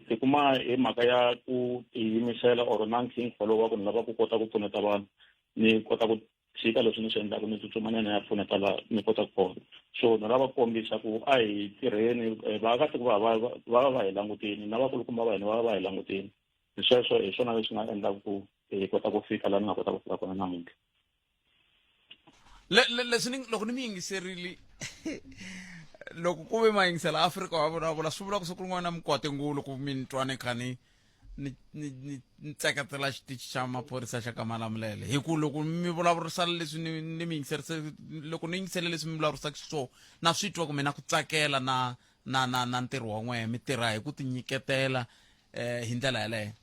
tikuma hi mhaka ya ku tiyimisela or na nkhinkhi wolowo wa ku ni lava ku kota ku pfuneta vanhu ni kota ku tshika leswi ni swi endlaka ni tsutsuma ni ya ni ya pfuneta laha ni kotaka kona so ni lava ku kombisa ku a hi tirheni eh, vaakatiko va va va va hi langutini na vakulukumba va hina va va hi langutini hi sweswo hi swona leswi nga endlaka ku hi kota ku fika laha ni nga kota ku fika kona namuntlha leswi ni loko ni mi yingiserile loko ku ve ma yingisela afrika wa vulavula swi vula ku siku rin'wana mi kwate ngulu ku mi ni twa ni kha ni ni ni ni ni tseketela xitichi xa maphorisa xa ka malamulele hi ku loko mi vulavurisana leswi ni ni mi yingiserise loko ni yingisele leswi mi vulavurisaka xiswona na swi twa ku mi na ku tsakela na na na na ntirho wa n'wehe mi tirha hi ku tinyiketela eh hi ndlela yeleyo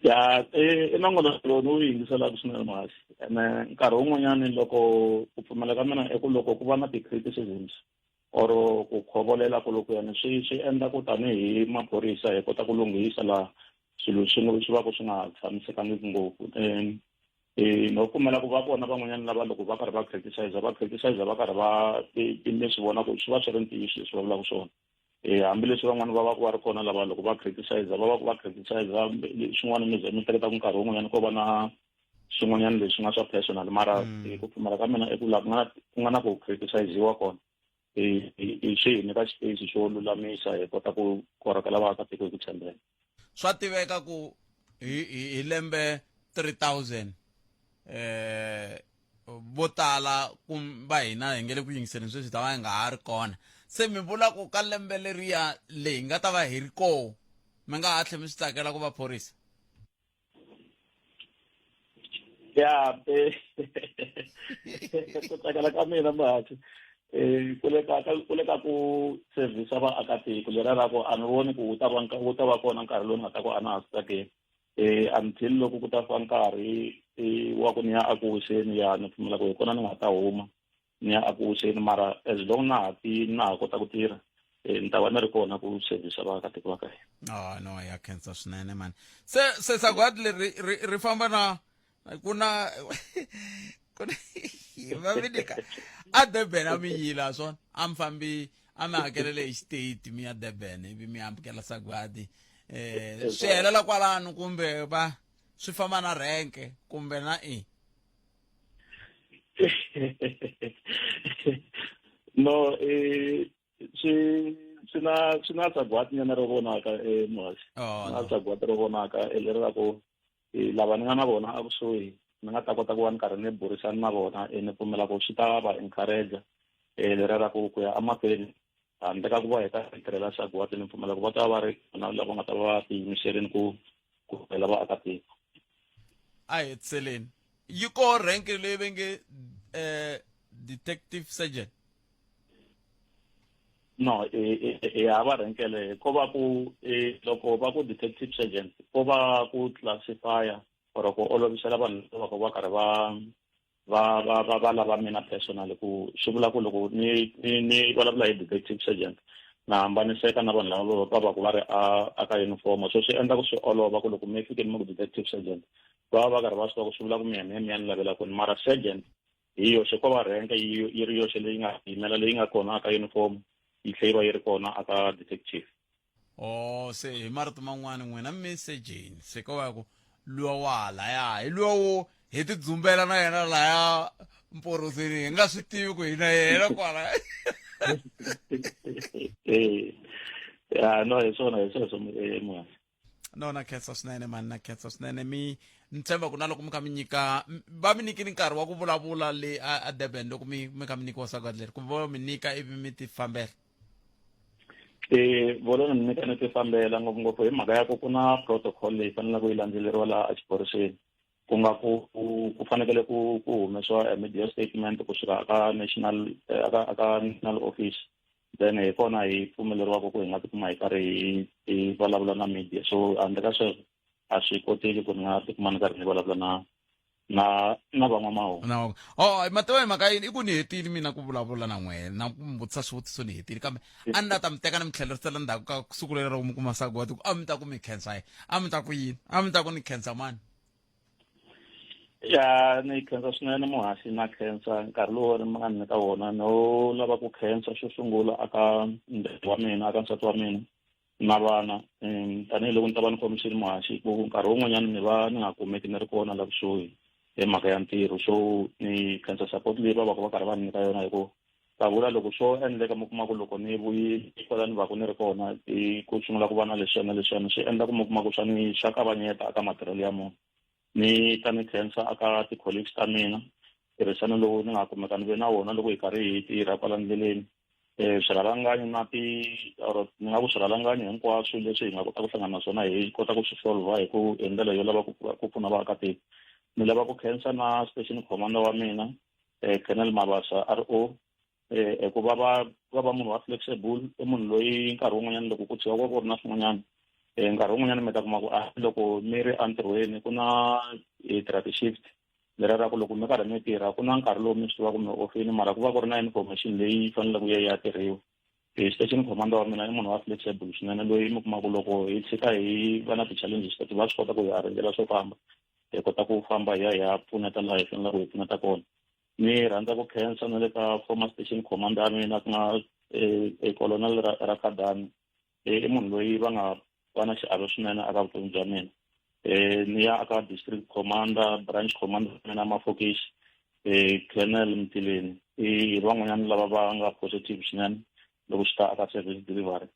ya i nongonoko lowu ni wu yingiselaka swinene muhaxi ene nkarhi wun'wanyani loko ku pfumela ka mina i ku loko ku va na ti-criticisms or ku khovolela kolokuyani swi swi endla ku tanihi maphorisa hi kota ku lunghisa laha swilo swi swi va ku swi nga tshamisekangiki ngopfu um no pfumela ku va kona van'wanyana lava loko va karhi va criticize va criticize va karhi va mi swi vona ku swi va swi ri ntiyiso leswi va vulaka swona um hambileswi van'wani va va ku va ri kona lava loko va criticize va va ku va criticize swin'wana mi ze mi hleketa ku nkarhi wun'wanyana ko va na swin'wanyana leswi nga swa personal mara mm. ku pfumela ka mina i ku laha ku nga ku nga na ku criticiziwa kona hi swi hi nyika xipeyisi xo lulamisa hi kota ku korhokela vaakatiko hi ku tshembeka swa tiveka ku hi hi lembe 3000 eh vo tala ku va hina hi nge le ku yingiseleni sweswi ta va hi nga ha ri kona se mi vula ku ka lembe leriya leyi nga ta va hi ri koho mi nga ha tlhe mi swi tsakela ku va phorisa ya eh, ku tsakela ka mina mahachi eh ku le ka ku le ka ku service vaakatiko lera ra ku a ni voni ku wu ta va wu ta va kona nkarhi lowu ni nga ta ku a na ha swi tsakeli eh until loko ku ta fa nkarhi eh, wa ku ni ya aku wiseni ya ni pfumela ku hi kona ni nga ta huma ni ya aku wiseni mara as long na ha ti na ha kota ku tirha eh, ni ta va ni ri kona ku service vaakatiko va ka hina ah no ya khensa swinene mani se se sagwadi leri ri, ri famba na ku na ku na va mi nyika a Durban a mi yila swona a mi fambi a mi hakelele hi xiteti mi ya Durban ivi mi amukela sagwadi eh swi helela kwalano kumbe va swi famba na renke kumbe na i no eh swi swi na swi na sagwati nyana ro vonaka eh muhaxi oh, na sagwati ro vonaka eh, leri ra ku eh, lava ni nga na vona ekusuhi ni nga ta kota ku va ni karhi ni burisana na vona eh, ni pfumela ku swi ta va encourage eh lera ra ku ku ya emahlweni handle ka ku va hi ta tirhela sagwati ni pfumela ku va ta va ri na lava nga ta va va tiyimiserini ku ku tirhela vaakatiko a hi hetiseleni yi koho rank leyi va nge eh, detective sergeant no i hava rhenkele ko va ku loko va ku detective sergeant ko va ku classifya or ku olovisela vanhu lava va va karhi va va va va va lava mina personally ku swi vula ku loko ni ni ni vulavula hi detective sergeant na hambaniseka na vanhu lava va va ku va ri a a ka uniform so swi endla ku swi olova ku loko mi fike mi ku detective sergeant va va va karhi va swi tiva ku swi vula ku mi ya mi ya ni lavela kwini mara sergeant hi yoxe ko va renke yi yi ri yoxe leyi nga yimela leyi nga kona aka uniform yi tlhela yi va yi ri kona aka detective oh se hi marito man'wani n'wina mi sejeni se ko va ku luwa wa laya hi luwa wo hi tidzumbela na yena laya mporoseni hi nga swi tivi ku hi na yena kwala. Eh, ya no hi swona hi sweswo eh, muhaxi. No, na khensa swinene mani, na khensa swinene. Mi ni tshemba ku na loko mi kha mi nyika va mi nyikile nkarhi wa ku vulavula le a Durban loko mi kha mi nyikiwa sagwadi leri, kumbe va mi nyika ivi mi ti fambela? Eh, vona ni nyika ni ti fambela, ngopfungopfu hi mhaka ya ku ku na protocol leyi faneleke yi landzeleriwa laha exiphoriseni, ku nga ku fanekele ku humesiwa a media statement kusuka aka national aka national office, then hi kona hi pfumeleriwaka ku hi nga tikuma hi karhi hi vulavula na media. So handle ka sweswo a swi koteki ku ni nga tikuma ni karhi ni vulavula na van'wamahungu. Na oh, mativa hi mhaka yini i ku ni hetile mina ku vulavula na n'wehe na ku mi vutisa swivutiso, ni hetile, kambe a ni la ta mi teka ni mi tlhelerisela ndzhaku ka siku leri ra ku mi kuma sagwadi, ku a mi ta ku mi khensa yini, a mi ta ku yini, a mi ta ku ni khensa mani? Ya, ni khensa swinene muhaxi, na khensa nkarhi lowu ri mi nga ni nyika wona. No lava ku khensa xo sungula aka ndyangu wa mina, aka nsati wa mina na vana, tanihiloko ni ta va ni khomisile muhaxi ku nkarhi wun'wanyana ni va ni nga kumeki ni ri kona la kusuhi hi mhaka ya ntirho. So ni khensa support leyi va va ka va karhi va ni nyika yona, hi ku ta vula loko swo endleka mi kuma ku loko ni vuyile kwala ni va ku ni ri kona, i ku sungula ku va na leswiya na leswiyani, swi endla ku mi kuma ku swa ni swa kavanyeta aka matirhelo ya munhu. Ni ta ni khensa aka ti-colleagues ta mina, ntirhisano lowu ni nga kumeka ni ve na wona loko hi karhi hi tirha kwala ndleleni, swirhalanganyi na ti or ni nga ku swirhalanganyi hinkwaswo leswi hi nga kota ku hlangana na swona hi kota ku swi solva hi ku hi ndlela yo lava ku pfuna vaakatiko. Ni lava ku khensa na station commander wa mina, Colonel Mabasa RO, ku va munhu wa flexible, i munhu loyi nkarhi wun'wanyana loko ku tshuka ku ri na swin'wanyana, nkarhi wun'wanyana mi ta kuma ku a loko mi ri entirhweni ku na hi tirha ti-shift leriya ra ku loko mi karhi mi tirha ku na nkarhi lowu mi swi tivaka mi ofini, mara ku va ku ri na information leyi faneleke ku ya tirhiwa. Station commander wa mina i munhu wa flexible swinene, loyi mi kuma ku loko hi tshika hi va na ti-challenges teti va swi kota ku hi arrangela swo famba, hi kota ku famba hi ya hi ya pfuneta laha hi faneleke hi pfuneta kona. Ni rhandza ku khensa na le ka former station commander ya mina, ku nga Colonel Rakadani, i munhu loyi va nga va na xiave swinene aka vutomi bya mina. Ni ya aka district commander, branch commander mina Mafokisi, Colonel Mtileni, i van'wanyana lava va nga positive swinene loko swi ta aka service delivery.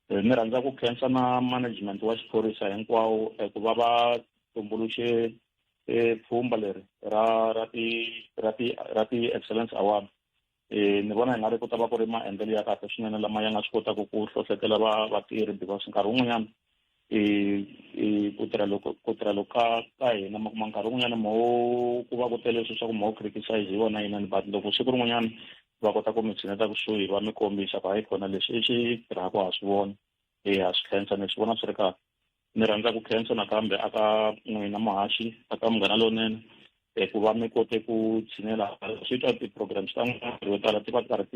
Ni rhandza ku khensa na management wa xiphorisa hinkwawo ku va va tumbuluxe pfhumba leri ra ti excellence award. Ni vona hi nga ri ku ta va ku ri maendlelo ya kahle swinene lama ya nga swi kotaka ku hlohlotela va vatirhi, because nkarhi wun'wanyana ku tirha loko ka hina ma kuma nkarhi wun'wanyana mo ku va ku tele swilo swa ku mo criticize hi vona yinani, but loko siku rin'wanyana va kota ku mi tshineta kusuhi va mi kombisa ku hayi khona leswi i swi tirhaka, ha swi vona, ha swi khensa, ni swi vona swi ri kahle. Ni rhandza ku khensa nakambe aka n'wina muhaxi, aka Munghana Lonene, ku va mi kote ku tshinela swi twa ti-programs ta n'wina yo tala ti va ti karhi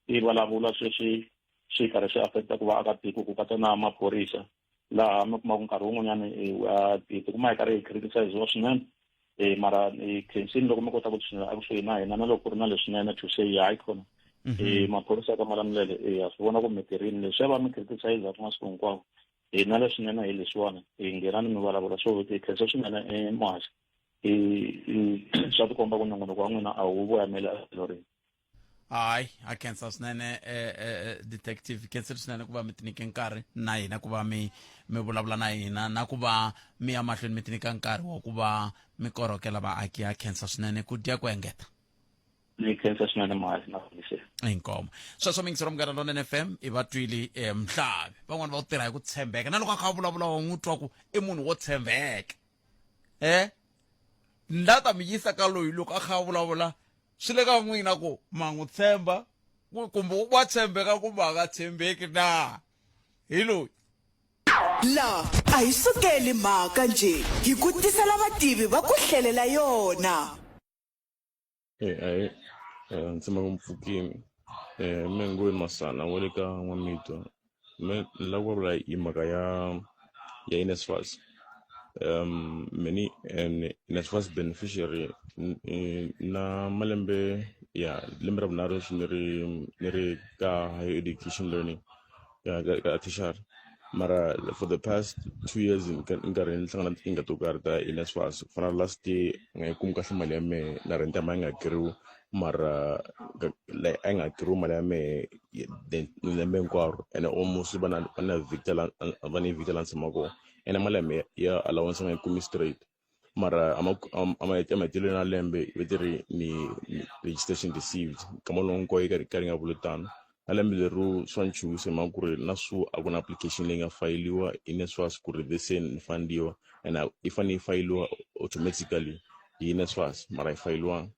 ti vulavula sweswi swi karhi swi affecta ku va aka tiko, ku katsa na maphorisa, laha mi kuma ku nkarhi wun'wanyana hi tikuma hi karhi hi criticiziwa swinene, mara hi khensini loko mi kota ku tshinela ekusuhi na hina na loko ku ri na leswinene to say hayi khona maphorisa ka Malamulele, ha swi vona ku mi tirhini leswiya va mi criticize masiku hinkwawo, hina leswinene hi leswiwani hi nghenani mi vulavula. So hi khensa swinene muhaxi, swa tikomba ku nongonoko wa n'wina a wu voyameli tlhelo rin'we. Hayi, a khensa swinene, detective, khensile swinene ku va mi tinike nkarhi na hina, ku va mi vulavula na hina, na ku va mi ya mahlweni mi tinyika nkarhi wa ku va mi korhokela vaaki. Ha khensa swinene, ku dya ku engeta. Ni khensa swinene muhaxi na vuyisela. Inkomo. Sweswo mingisi ra Munghana Lonene FM, i va twili mhlavi van'wani va ku tirha hi ku tshembeka, na loko a kha a vulavula wa n'wi twa ku i munhu wo tshembeka. Ni la ta mi yisa ka loyi loko a kha a vulavula, swi le ka n'wina ku ma n'wi tshemba kumbe wa tshembeka kumbe a nga tshembeki na hi loyi. La a hi sukeli mhaka njhe, hi ku tisela vativi va ku hlelela yona. Ahee, ni tshemba ku mi pfukini. Mehe Ngopeni Masana wa le ka N'wamitwa. Me ni lava ku vulavula hi mhaka ya NSFAS. Me ni an NSFAS beneficiary na malembe ya lembe ra vunharhu sweswi ni ri ka higher education learning ka tertiary, mara for the past 2 years ni karhi ni hlangana na tinkingha to karhi ta NSFAS, ku fana na last year ni nga yi kumi kahle mali ya mehe na rent ya mehe yi nga hakeriwi. Mara like a yi nga hakeriwi mali ya mehe lembe hinkwaro ene almost va na va na vhikita la va ni vhikita la ni tshamaka kona ene mali ya mehe ya allowance a nga yi kumi straight mara emahetelelweni ya lembe va ti ri ni registration received nkama lowu hinkwawo yi karhi yi nga vuli tano na lembe lero swa ni chuhisa hi mhaka ku ri na swo a ku na application leyi nga fayiliwa hi NSFAS ku ri this ni fundiwa and yi fanele yi fayiliwa automatically hi NSFAS mara yi fayiliwanga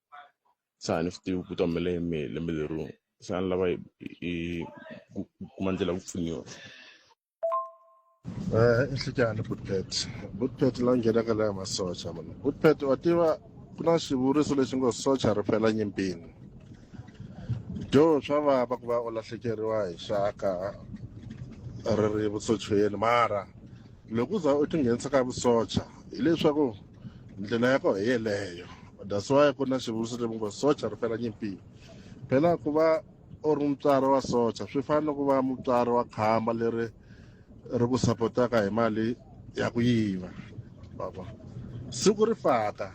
se a ni swi tivi ku ta humelela yini mehe lembe leriwa se a ni lava i ku kuma ndlela ya ku pfuniwa. Nhlikani Bootpet Bootpet la nghenaka la ya masocha mani Bootpet wa tiva ku na xivuriso lexi ngo socha ri fela nyimpini dyo swa vava ku va u lahlekeriwa hi xaka ri ri vusocheni mara loko u za u tinghenisa ka vusocha hileswaku ndlela ya kona hi yeleyo that's why ku na xivuriso lexi ngo socha ri fela nyimpini phela ku va u ri mutswari wa socha swi fana ni ku va mutswari wa khamba leri ri ku sapotaka hi mali ya ku yiva baba siku ri faka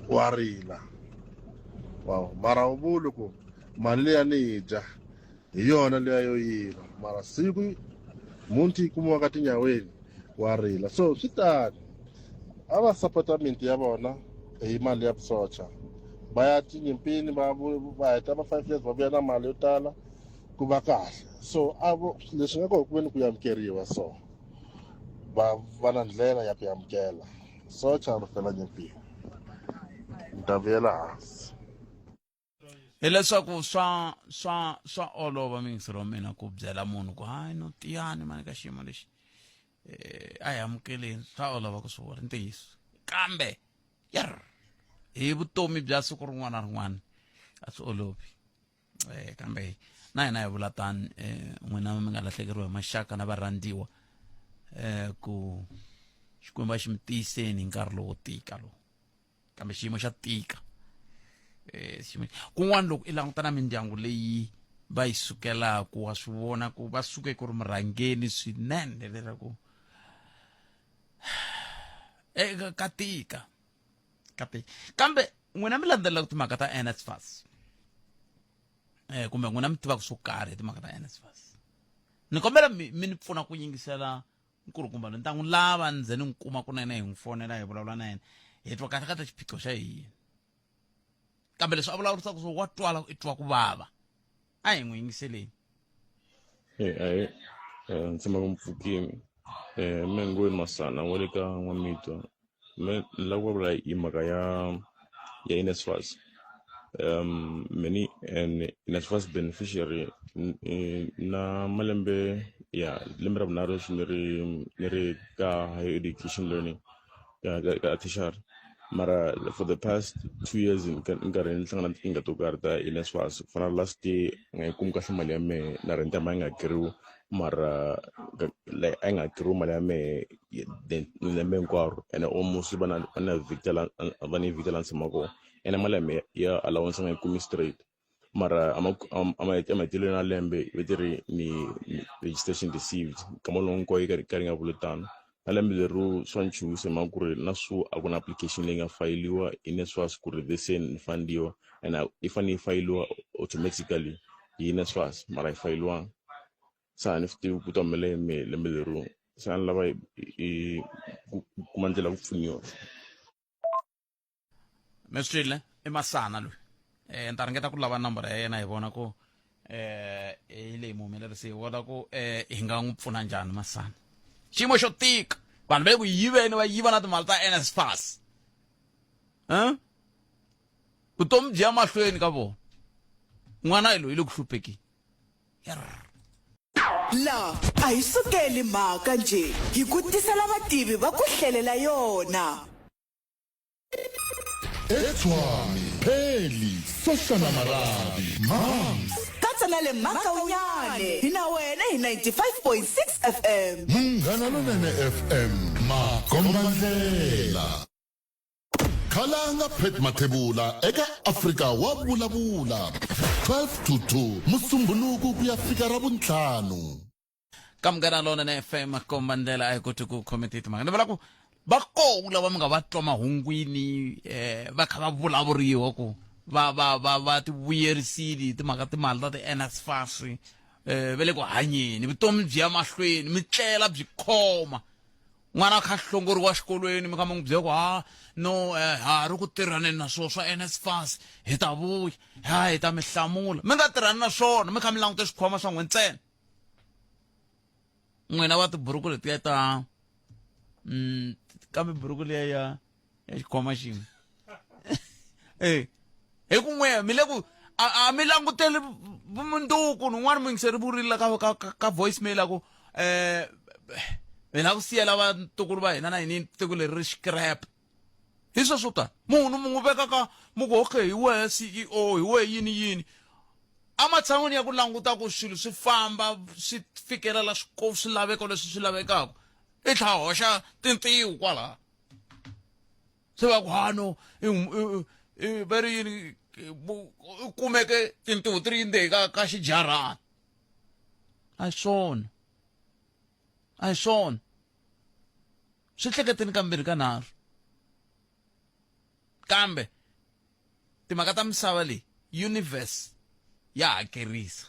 wa rila wow mara u vuli ku mali liya ni yi dya hi yona liya yo yiva mara siku mhunti yi kumiwaka tinyaweni wa rila so swi tani a va sapota miti ya vona hi mali ya vusocha va ya tinyimpini va va heta va 5 years va vuya na mali yo tala ku va kahle so a vo leswi nga kona ku veni ku amukeriwa so va va na ndlela ya ku amukela socha ri fela nyimpini ni ta vuyela hansi. Hileswaku swa swa swa olova miyingiseri wa mina ku byela munhu ku hayi no tiyani mani ka xiyimo lexi eh a hi amukeleni swa olova ku swi vula ntiyiso kambe yer hi vutomi bya siku rin'wana na rin'wana a swi olovi eh kambe na hina hi vula tani eh n'wina mi nga lahlekeriwa hi maxaka na varhandziwa eh ku Xikwembu a xi mi tiyiseni hi nkarhi lowo tika lowu kambe xiyimo xa tika eh xiyimo kun'wana loko i languta na mindyangu leyi va yi sukelaka wa swi vona ku va suke ku ri murhangeni swinene leraku eh ka tika ka tika kambe n'wina mi landzelelaka timhaka ta NSFAS eh kumbe n'wina mi tivaka swo karhi hi timhaka ta NSFAS ni kombela mi ni pfuna ku yingisela nkulukumba loyi ni ta n'wi lava ni ze ni n'wi kuma kunene hi n'wi fonela hi vulavula na yena hi twa kahle kahle xiphiqo xa yini kambe leswi a vulavurisaka swo wa twala i twa ku vava a hi n'wi yingiseleni Hey, ahe ni tshama ku mpfukini um me ngweni masana wa le ka n'wamitwa me ni lava ku vulavula hi mhaka ya ya NSFAS many and NSFAS beneficiary na malembe ya lembe ra vunharhu leswi ni ri ni ri ka higher education learning ka ka ka tertiary mara for the past 2 years ni karhi ni hlangana na tinkingha to karhi ta NSFAS ku fana na last year ni nga yi kumi kahle mali ya mehe na rent ya mehe a yi nga hakeriwi mara like a yi nga hakeriwi mali ya mehe lembe hinkwaro ene almost va na va na vhikita la va ni vhikita la ni tshamaka kona ene mali ya mehe ya allowance a nga yi kumi straight mara emahetelelweni ya lembe va ti ri ni registration received nkama lowu hinkwawo yi karhi yi karhi yi nga vuli tano na lembe lero swa ni chuhisa hi mhaka ku ri na swo a ku na application leyi nga fayiliwa hi NSFAS ku ri this ni fundiwa and yi fanele yi fayiliwa automatically hi NSFAS mara yi fayiliwanga se a ni swi tivi ku ta humelela yini mehe lembe leriwa se a ni lava i ku kuma ndlela ya ku pfuniwa. Mi swi twile i masana loyi eh ni ta ringeta ku lava nomboro ya yena hi vona ku eh hi leyi muhumelerisi hi vona ku eh hi nga n'wi pfuna njhani masana xiyimo xo tika vanhu va le ku yiveni va yiva na timali ta NSFAS eh vutomi byi ya mahlweni ka vona n'wana hi loyi le ku hluphekeni La a hi sukeli mhaka njhe hi ku tisela vativi va ku hlelela yona. Etshwane, Pheli, Soshana Marabi, Mams. Katsa na le Makaunyane hi na wena hi 95.6 FM. Munghana Lonene FM, makombandlela. Khalanga Pat Mathebula eka Afrika wa vulavula 12 to 2 Musumbhunuku ku ya fika Ravuntlhanu. Ka Munghana Lonene FM komba ndlela a hi koti ku khometi timhaka ni vula ku Va koho lava mi nga va twa mahungwini um va kha va vulavuriwa ku va va va va ti vuyerisile hi timhaka timali ta ti-NSFAS um va le ku hanyeni vutomi byi ya mahlweni mi tlela byi khoma n'wana a kha hlongoriwa xikolweni mi kha mi n'wi byela ku ha no eh, ha ri ku tirhaneni na swona swa NSFAS hi ta vuya ha hi ta mi hlamula mi nga tirhani na swona mi kha mi langute swikhwama swa n'we ntsena n'wina va tiburuku letiya ta mm, kambe buruku liya ya ya xikhwama xin'we e hi ku n'we mi le ku a a mi languteli vumundzuku nun'wana muyingiseri vurile ka ka ka, ka voice mail a ku eh hi lava ku siyela vatukulu va hina na yini tiko leri ri xikrep hi sweswo ta munhu mu n'wi veka ka mu ku okay hi wehe CEO hi wehe yini yini ematshan'wini ya ku languta ku swilo swi famba swi fikelela swilaveko leswi swi lavekaka i tlha hoxa tintiho kwalaha se va ku hano va ri yini u kumeke tintiho ti ri yindze ka ka xijarhana a hi swona a hi swona swi hleketeni kambirhi ka nharhu kambe timhaka ta misava leyi universe ya hakerisa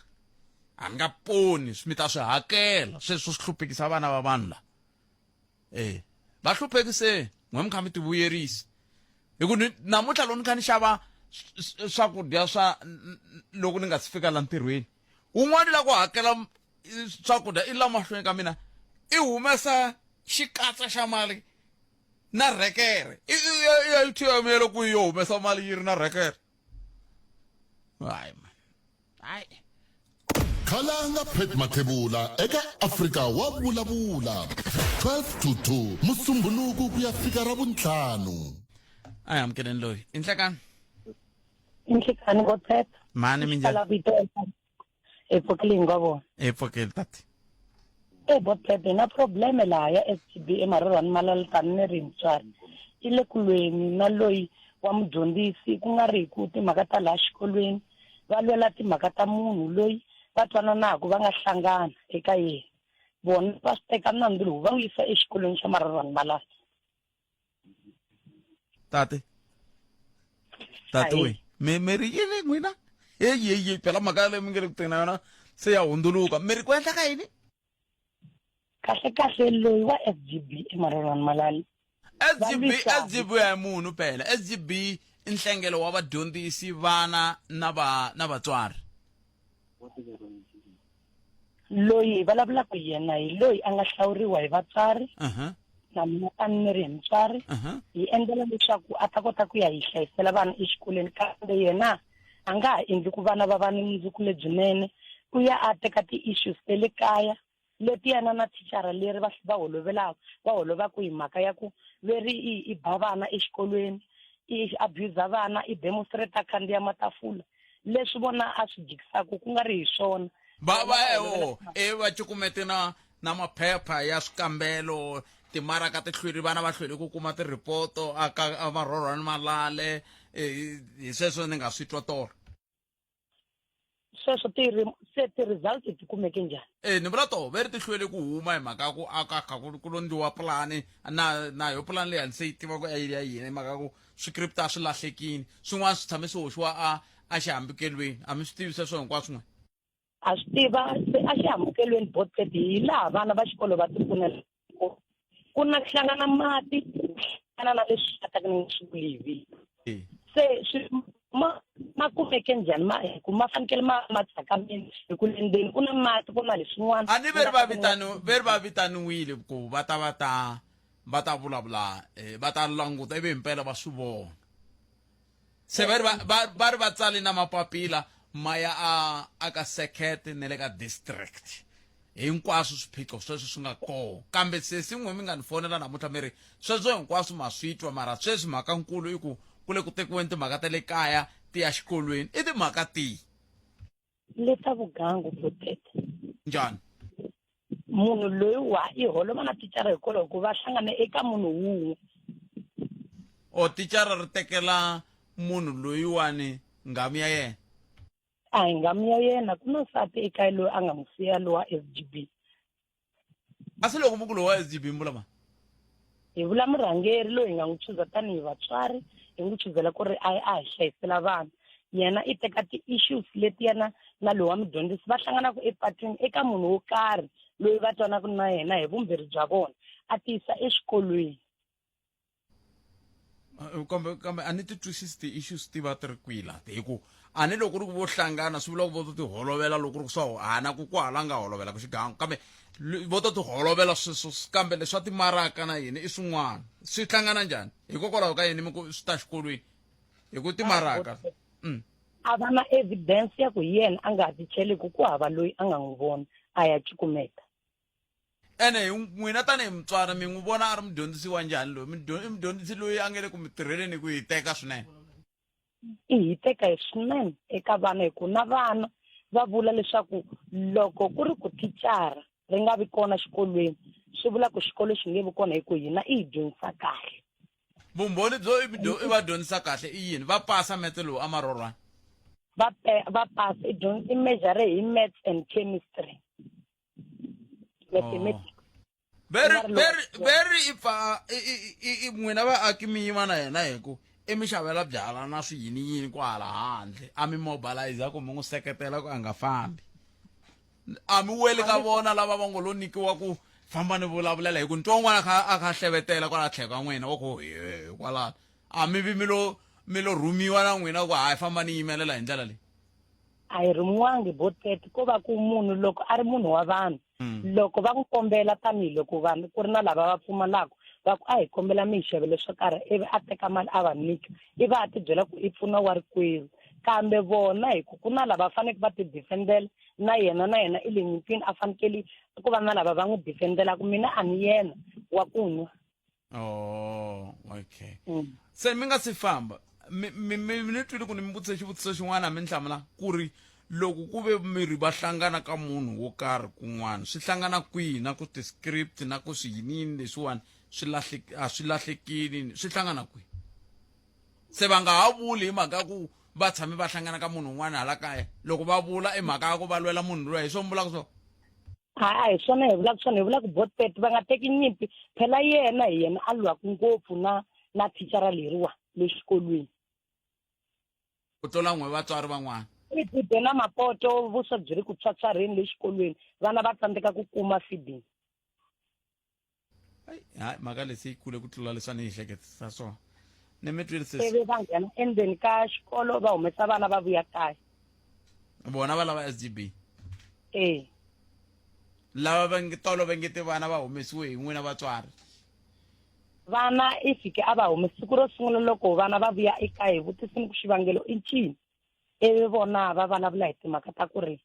a nga poni mi ta swi hakela sweswo swi hluphekisa vana va vanhu la e va hluphekiseni n'we mi kha mi tivuyerisa hi ku namuntlha loko ni kha ni xava swakudya swa loko ni nga si fika la ntirhweni wun'wana la ku hakela swakudya i la mahlweni ka mina i humesa xikatsa xa mali na rhekere i ATM ya loko yo humesa mali yi ri na rhekere hayi man hayi Khalanga Pat Mathebula eka Afrika wa vulavula 12 to 2 Musumbhunuku ku ya fika Ravuntlhanu. A hi amukeleni loyi. I nhlekani. I nhlekani Godfred. Mhani minjhani? Hi pfukile hinkwavo. Hi pfukile tati. E Godfred hi na probleme laha ya SGB eMarorhwani Malala tani ni ri mutswari. I le ku lweni na loyi wa mudyondzisi ku nga ri hi ku timhaka ta laha xikolweni va lwela timhaka ta munhu loyi va twananaka va nga hlangana eka yena vona va swi teka nandzu lowu va wu yisa exikolweni xa Marorhwani Malala. Tate tate we mi mi ri yini n'wina heyi heyi phela mhaka yaleyo mi nge le ku teni na yona se ya hundzuluka mi ri ku endleka yini kahle kahle loyi wa SGB eMarorhwani Malala SGB SGB ya hi munhu phela SGB i nhlengelo wa vadyondzisi vana na va na vatswari loyi hi vulavulaka hi yena hi loyi a nga hlawuriwa hi vatswari na mina a ni ri hi mutswari hi endlela leswaku a ta kota ku ya hi hlayisela vana exikolweni kambe yena a nga ha endli ku vana va va ni mundzuku lebyinene u ya a teka ti-issues ta le kaya letiyana na thicara leri va va holovelaka va holovaka hi mhaka ya ku veri i i ba vana exikolweni i abuse vana i demonstrate khandziya matafula leswi vona a swi jikisaka ku nga ri hi swona va va o e va cukumete na na maphepha ya swikambelo timaraka ti hlweli vana va hlweli ku kuma tiripoto a ka a marhorhwani malale hi sweswo ni nga swi twa tolo sweswo ti se ti-result ti kumeke njhani e ni vula toho ve ri ti hlwele ku huma hi mhaka ya ku a ka kha ku lo ndliwa pulani na na yo pulani leyi a ni se yi tiva ku a yi ya yini hi mhaka ya ku swikripto a swi lahlekini swin'wana swi tshame swi hoxiwa a a xihambukelweni a mi swi tivi sweswo hinkwaswo n'we a swi tiva se a xihambukelweni botset hi laha vana va xikolo va ti pfunela ku na hlangana mati hlangana na leswi nga ta ni swi vulivi se swi ma ma kumeke njhani ma hi ku ma fanekele ma ma tsakamile hi ku le ndzeni ku na mati ku na leswin'wana a ni ve ri va vitani ve ri va vitaniwile ku va ta va ta va ta vulavula eh, va ta languta ivi himpela va swi vona se va ri va va ri va tsale na mapapila ma ya a a ka circuit ne le ka district hinkwaswo swiphiqo sweswo swi nga kona kambe sesi n'we mi nga ni fonela namuntlha mi ri sweswo hinkwaswo ma swi twa mara sweswi mhaka nkulu i ku ku le ku tekiweni timhaka ta le kaya ti ya xikolweni i timhaka tihi leta vugangu protect njhani munhu loyi wa i holova na thicara hikwalaho ku va hlangane eka munhu wun'we o thicara ri tekela munhu loyiwani nghamu ya yena a hi nghamu ya yena ku na nsati ekaya loyi a nga n'wi siya lowa S G B a se loko mi ku lowa S G B mi vula mani Hi vula murhangeri loyi hi nga n'wi chuza tanihi vatswari, hi n'wi chuzela ku ri a a hi hlayisela vana. Yena i teka ti-issues leti yena na lowa mudyondzisi va hlanganaka epatwini eka munhu wo karhi loyi va twanaka na yena hi vumbirhi bya vona, a ti yisa exikolweni. Eh, kambe kambe a ni ti twisisi ti-issues ti va ti ri kwihi laha hi ku a ni loko ku ri ku vo hlangana swi vula ku vo to ti holovela loko ku ri ku swa hana ku kwahala nga holovela ku xigangu kambe vo to ti holovela sweswo kambe leswa timaraka na yini i swin'wana swi hlangana njhani hikokwalaho ka yini mi ku swi ta xikolweni hi ku timaraka mm. a va na evidence ya ku hi yena a nga ha ti cheliku ku hava loyi a nga n'wi vona a ya cukumeta Ene hi n'wina tanihi mutswari mi n'wi vona a ri mudyondzisi wa njhani loyi? I mudyondzisi loyi a nga le ku mi tirheleni hi ku hiteka swinene. I hiteka hi swinene eka vana hi ku na vana va vula leswaku loko ku ri ku thicara ri nga vi kona xikolweni swi vula ku xikolo xi nge vi kona hi ku hina i hi dyondzisa kahle. Vumbhoni byo i va dyondzisa kahle i yini? Va pasa metse lowu a marhorhwana? Va va pasa i i measure hi maths and chemistry. mathematics veri veri veri i pfa i n'wina vaaki mi yima na yena hi ku i mi xavela byala na swi yini yini kwahala handle a mi mobilize ku mi n'wi seketela ku a nga fambi a mi weli ka vona lava va ngo lo nyikiwa ku famba ni vulavulela hi ku ntwa un'wana a kha hlevetela kwala tlhelo ka n'wina wa ku he kwalano a mi vi mi lo mi lo rhumiwa na n'wina ku hayi famba ni yimelela hi ndlela leyi a hi rhumiwangi botet ko va ku munhu loko a ri munhu wa vanhu mm. loko va n'wi kombela tanihiloko vanhu ku ri na lava va pfumalaka va ku a hi kombela mi hi xavele swo karhi ivi a teka mali a va nyika ivi a tibyela ku i pfuna wa rikwerhu kambe vona hi ku ku na lava faneke va ti defendela na yena na yena i le nyimpini a fanekele ku va na lava va n'wi defendelaka mina a ni yena wa ku nwa oh okay mm. se mi nga si famba mi mi mi ni twile ku ni mi vutise xivutiso xin'wana mi ni hlamula ku ri loko ku ve miri va hlangana ka munhu wo karhi kun'wana swi hlangana kwihi na ku ti-script na ku swi yiniyini leswiwani swi lahleki a swi lahlekini swi hlangana kwihi se va nga ha vuli hi mhaka ku va tshame va hlangana ka munhu un'wana hala kaya loko va vula i mhaka ya ku va lwela munhu luya hi swo mi vulaka swona a a hi swona hi vulaka swona hi vulaka botpet va nga teki nyimpi phela yena hi yena a lwaka ngopfu na na thicara leriwa le xikolweni ku tlula n'we vatswari van'wana i dibe na mapoto vuswa byi ri ku tswatswarheni le xikolweni vana va tsandzeka ku kuma feeding hayi mhaka leyi se yi kule ku tlula leswi a ni yi hleketisa swona ni mi twile sesi ivi va nghena endzeni ka xikolo va humesa vana va vuya kaya vona va lava SGB ee lava va nge tolo va nge ti vana va humesiwe hi n'wina vatswari vana i fike a va humesi siku ro sungula loko vana va vuya ekaya hi vutisini ku xivangelo i ncini ivi vona va vulavula hi timhaka ta ku ri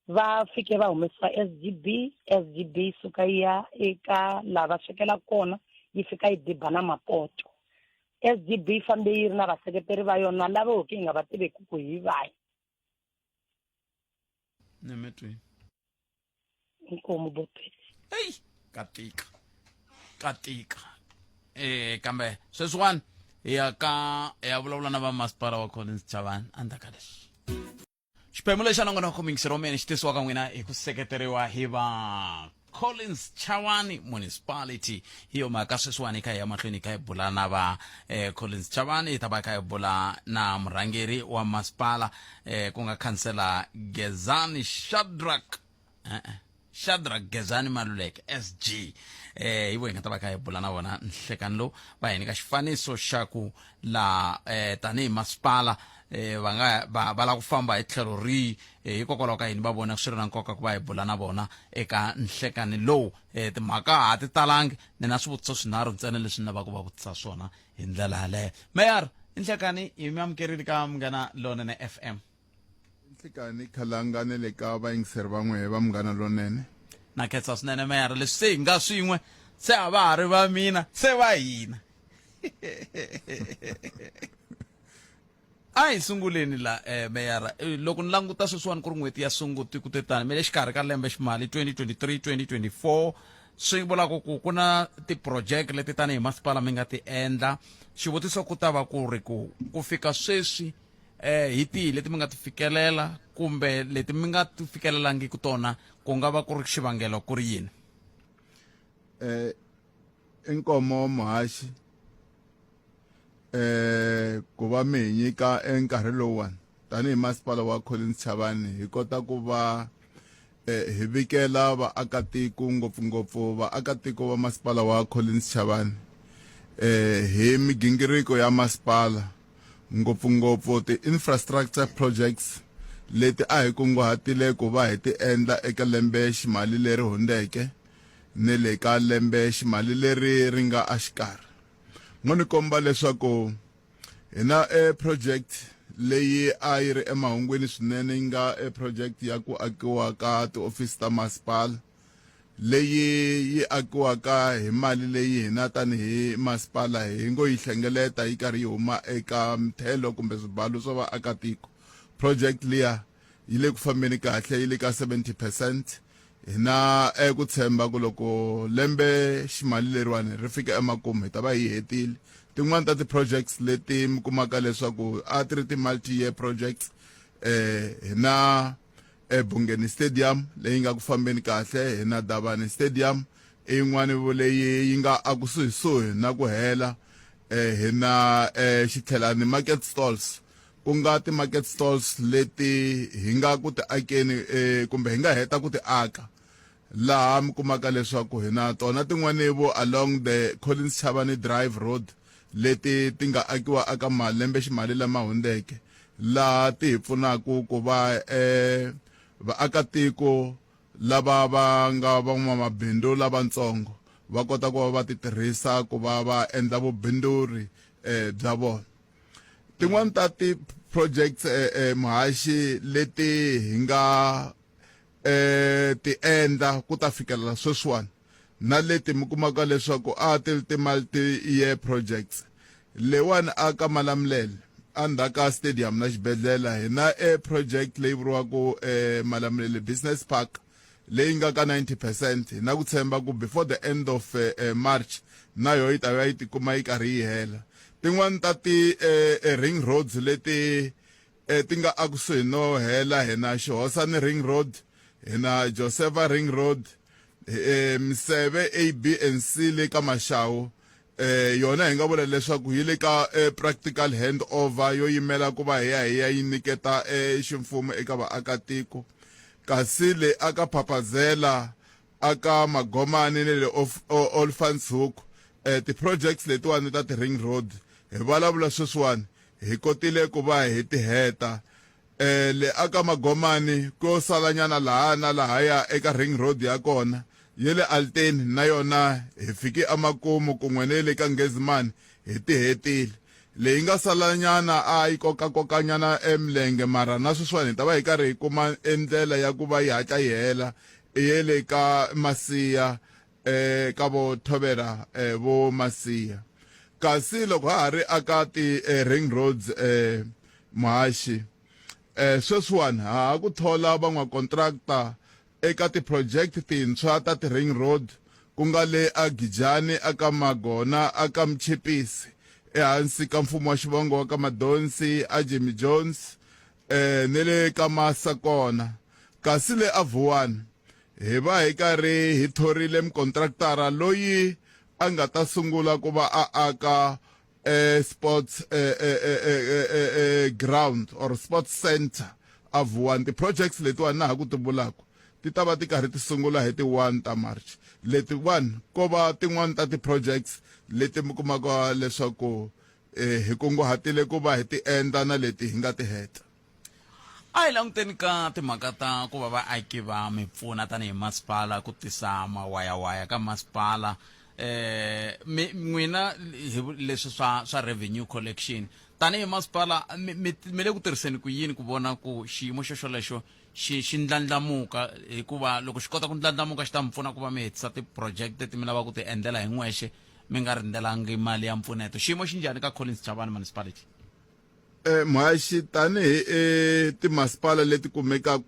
Va fike va humesiwa SGB, SGB yi suka yi ya eka laha va swekelaka kona yi fika yi diba na mapoto. SGB yi fambe yi ri na vaseketeri va yona lava ho ke hi nga va tiveki ku hi vahi. Nemetweni. Inkomu bopeti. Eyi ka tika ka tika eh kambe sweswiwani hi ya ka hi ya vulavula na vamasipala wa Collins Chavani endzhaku ka leswi. Xiphemu lexi xa nongonoko muyingiseri wa mina xi tisiwa ka n'wina hi ku seketeriwa hi va Collins Chavani Municipality hi yo mhaka sweswiwani hi kha hi ya mahlweni hi kha hi bula na va eh, Collins Chavani hi ta va hi kha hi bula na murhangeri wa masipala eh, ku nga khansela Gezani Shadrack eh, eh. Shadrack Gezani Maluleke SG eh hi vo hi nga ta va kha hi bula na vona nhlekani lowu va hi nyika xifaniso xa ku la eh tanihi masipala eh va nga va va lava ku famba hi tlhelo rihi eh, hikokwalaho ka yini va vona swi ri na nkoka ku va hi bula na vona eka nhlekani lowu eh timhaka ha ti talangi ni na swivutiso swinharhu ntsena leswi ni lavaka ku va vutisa swona hi ndlela yaleyo meyara i nhlekani hi mi amukerile ka munghana lonene FM Nhlikani Khalanga ni le ka vayingiseri va n'wehe va Munghana Lonene. Na khensa swinene meyara leswi se hi nga swin'we se a va ha ri va mina se va hina a hi sunguleni la eh, meyara eh, loko ni languta sweswiwani ku ri n'hweti ya sunguti ku te tani mi le xikarhi ka lembe ximali 2023 2024 swi vulaka ku ku na ti-project leti tanihi masipala mi nga ti endla xivutiso ku ta va ku ri ku ku fika sweswi eh hi tihi leti mi nga ti fikelela kumbe leti mi nga ti fikelelangiku tona ku nga va ku ri xivangelo ku ri yini eh inkomo muhaxi eh ku va mi hi nyika enkarhi lowuwani tanihi masipala wa Collins Chavani hi kota ku va eh, hi vikela vaakatiko ngopfungopfu vaakatiko va masipala wa Collins Chavani eh hi migingiriko ya masipala ngopfungopfu ti-infrastructure projects leti a hi kunguhatile ku va hi ti endla eka lembe ximali leri hundzeke ne le ka lembe ximali leri ri nga exikarhi. Mo ni komba leswaku hi na e project leyi a yi ri emahungwini swinene yi nga e project ya ku akiwa ka tiofisi ta masipala leyi yi akiwaka hi mali leyi hina tanihi masipala hi ngo yi hlengeleta yi karhi yi huma eka mithelo kumbe swibalo swa vaakatiko. Project liya yi le ku fambeni kahle yi le ka 70 percent hi na eku tshemba ku loko lembe ximali leriwani ri fika emakumu hi ta va hi hetile tin'wani ta ti-projects leti mi kumaka leswaku a ti ri ti-multi-year projects eh hi na eBungeni Stadium leyi nga ku fambeni kahle hi na Davani Stadium i yin'wani leyi yi nga a kusuhisuhi na ku hela eh hi na eh Xithelani Market Stalls ku nga ti-market stalls leti hi nga ku ti akeni eh, kumbe hi nga heta ku ti aka laha mi kumaka leswaku hi na tona tin'wani vo along the Collins Chavani Drive Road leti ti nga akiwa aka malembe ximali lama hundzeke laha ti hi pfunaka ku va eh, vaakatiko lava va nga van'wamabindzu lavatsongo va kota ku va va ti tirhisa ku va va endla vubindzuri eh, bya vona Tin'wana ta ti-projects eh, eh, muhaxi leti hi nga eh, ti endla ku ta fikelela sweswiwani na leti mi kumaka leswaku a ti ri ti-multi-year projects leyiwani a ka Malamulele endzhaku ka stadium na xibedhlele hi na e project leyi vuriwaka eh, Malamulele Business Park leyi nga ka 90 percent hi na ku tshemba ku before the end of eh, eh, March na yo yi ta va yi tikuma yi karhi yi hela tin'wani ta ti eh, eh, ring roads leti eh, ti nga akusuhi no hela hi na Xihosani ring road hi na Josefa ring road eh, Miseve A B and C le ka Maxawu eh yona hi nga vula leswaku yi le ka eh, practical hand over yo yimela ku va hi ya hi ya yi nyiketa eh, ximfumo eka vaakatiko kasi le aka Phaphazela aka Magomani ne le Olifantshoek eh, ti-projects letiwani ta ti-ring road hi vulavula sweswiwani hi kotile ku va hi ti heta eh le aka Magomani ko salanyana laha na lahaya eka ring road ya kona ye le Alteni na yona hi fike emakumu kun'we ne le ka Ngezimani hi ti hetile leyi nga salanyana a yi kokakokanyana emilenge mara na sweswiwani hi ta va hi karhi hi kuma endlela ya ku va yi hatla yi hela ye le ka Masiya eh ka vo Thobela eh vo Masiya kasi loko ha ha ri aka ti eh, ring roads eh muhaxi eh sweswiwani ha ha ku thola van'wakontractor eka ti-project tintshwa ta ti-ring road ku nga le a Gijani aka Magona aka Mchipisi ehansi ka mfumo wa xivongo wa ka Madonsi a Jimmy Jones eh ne le ka Masakona kasi le a Vuwani hi va hi karhi hi thorile mukontraktara loyi a nga ta sungula ku va a aka eh, sports eh, eh, eh, eh, eh, eh, ground or sports center a Vuwani ti-projects letiwani na ha ku ti vulaka ti ta va ti karhi ti sungula hi ti-1 ta March letiwani ko va tin'wani ta ti-projects leti mi kumaka leswaku eh, hi kunguhatile ku va hi ti endla na leti hi nga ti heta A hi languteni ka timhaka ta ku va vaaki va mi pfuna tanihi masipala ku tisa mawayawaya ka masipala eh mi n'wina hi leswi swa swa revenue collection tanihi masipala mi, mi, mi le ku tirhiseni ku yini ku vona ku xiyimo xo xolexo xi xi ndlandlamuka hikuva loko xi kota ku ndlandlamuka xi ta mi pfuna ku va mi hetisa ti-project leti mi lavaka ku ti endlela hi n'wexe mi nga rindzelangi mali ya mpfuneto xiyimo xi njhani ka Collins Chavani municipality Eh, muhaxi tanihi eh, timasipala leti kumekaka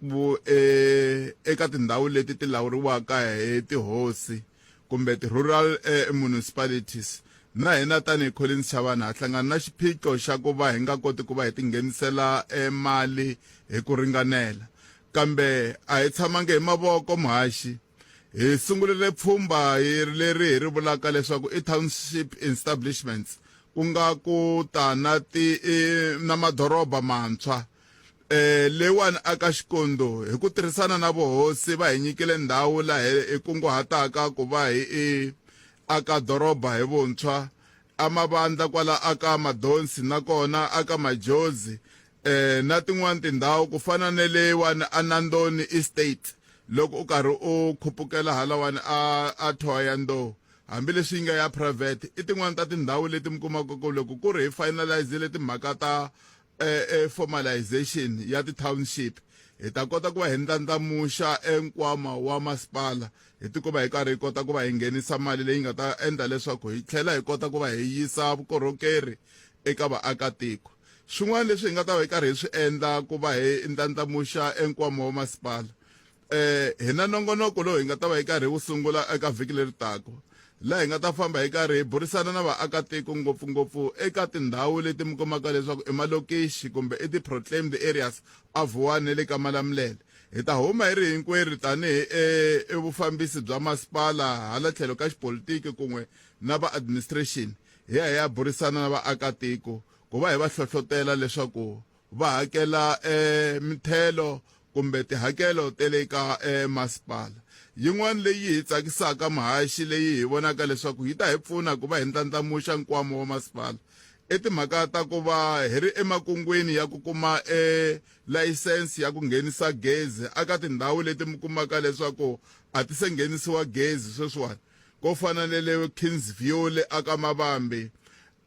eh, eka tindhawu leti ti lawuriwaka hi tihosi kumbe ti-rural eh, municipalities na hina tanihi Collins Chavani ha hlangana na xiphiqo xa ku va hi nga koti ku va hi tinghenisela eh, mali hi ku ringanela kambe a hi tshamangi hi mavoko muhaxi. Hi sungurile pfhumba hi leri hi ri vulaka leswaku i township establishments ku nga ku ta na ti na madoroba mantshwa. Eh leyiwani aka Xikondo hi ku tirhisana na vuhosi va hi nyikile ndhawu laha hi kunguhataka ku va hi i aka doroba hi vuntshwa a mavandla kwala aka Madonsi na kona aka Majozi eh na tin'wana tindhawu ku fana na leyiwani a Nandoni Estate loko u karhi u khupukela halawani a a Thohoyandou hambileswi yi nga ya private i tin'wana ta tindhawu leti mi kumaka ku loko ku ri hi finalizile timhaka ta eh, eh, formalization ya ti-township hi ta kota ku va hi ndlandlamuxa enkwama wa masipala hi tikuma hi karhi hi kota ku va hi nghenisa mali leyi nga ta endla leswaku hi tlhela hi kota ku va hi yisa vukorhokeri eka vaakatiko swin'wana leswi hi nga ta va hi karhi hi swi endla ku va hi ndlandlamuxa enkwama wa masipala eh hi na nongonoko lowu hi nga ta va hi karhi wu sungula eka vhiki leri taka laha hi nga ta famba hi karhi hi burisana na vaakatiko ngopfungopfu eka tindhawu leti mi kumaka leswaku i malokixi kumbe i ti-proclaimed areas avuwani na le ka Malamulele hi ta huma hi ri hinkwerhu tanihi e vufambisi bya masipala hala tlhelo ka xipolitiki kun'we na va administration hi ya hi ya burisana na vaakatiko ku va hi va hlohlotela leswaku va hakela e mithelo kumbe tihakelo te le ka e masipala. Yin'wana leyi hi tsakisaka muhaxi leyi hi vonaka leswaku yi ta hi pfuna ku va hi ndlandlamuxa nkwama wa masipala i timhaka ta ku va hi ri emakungwini ya ku kuma e layisense ya ku nghenisa gezi eka tindhawu leti mi kumaka leswaku a ti se nghenisiwa gezi sweswiwani ko fana na le Kingsview le aka Mavambi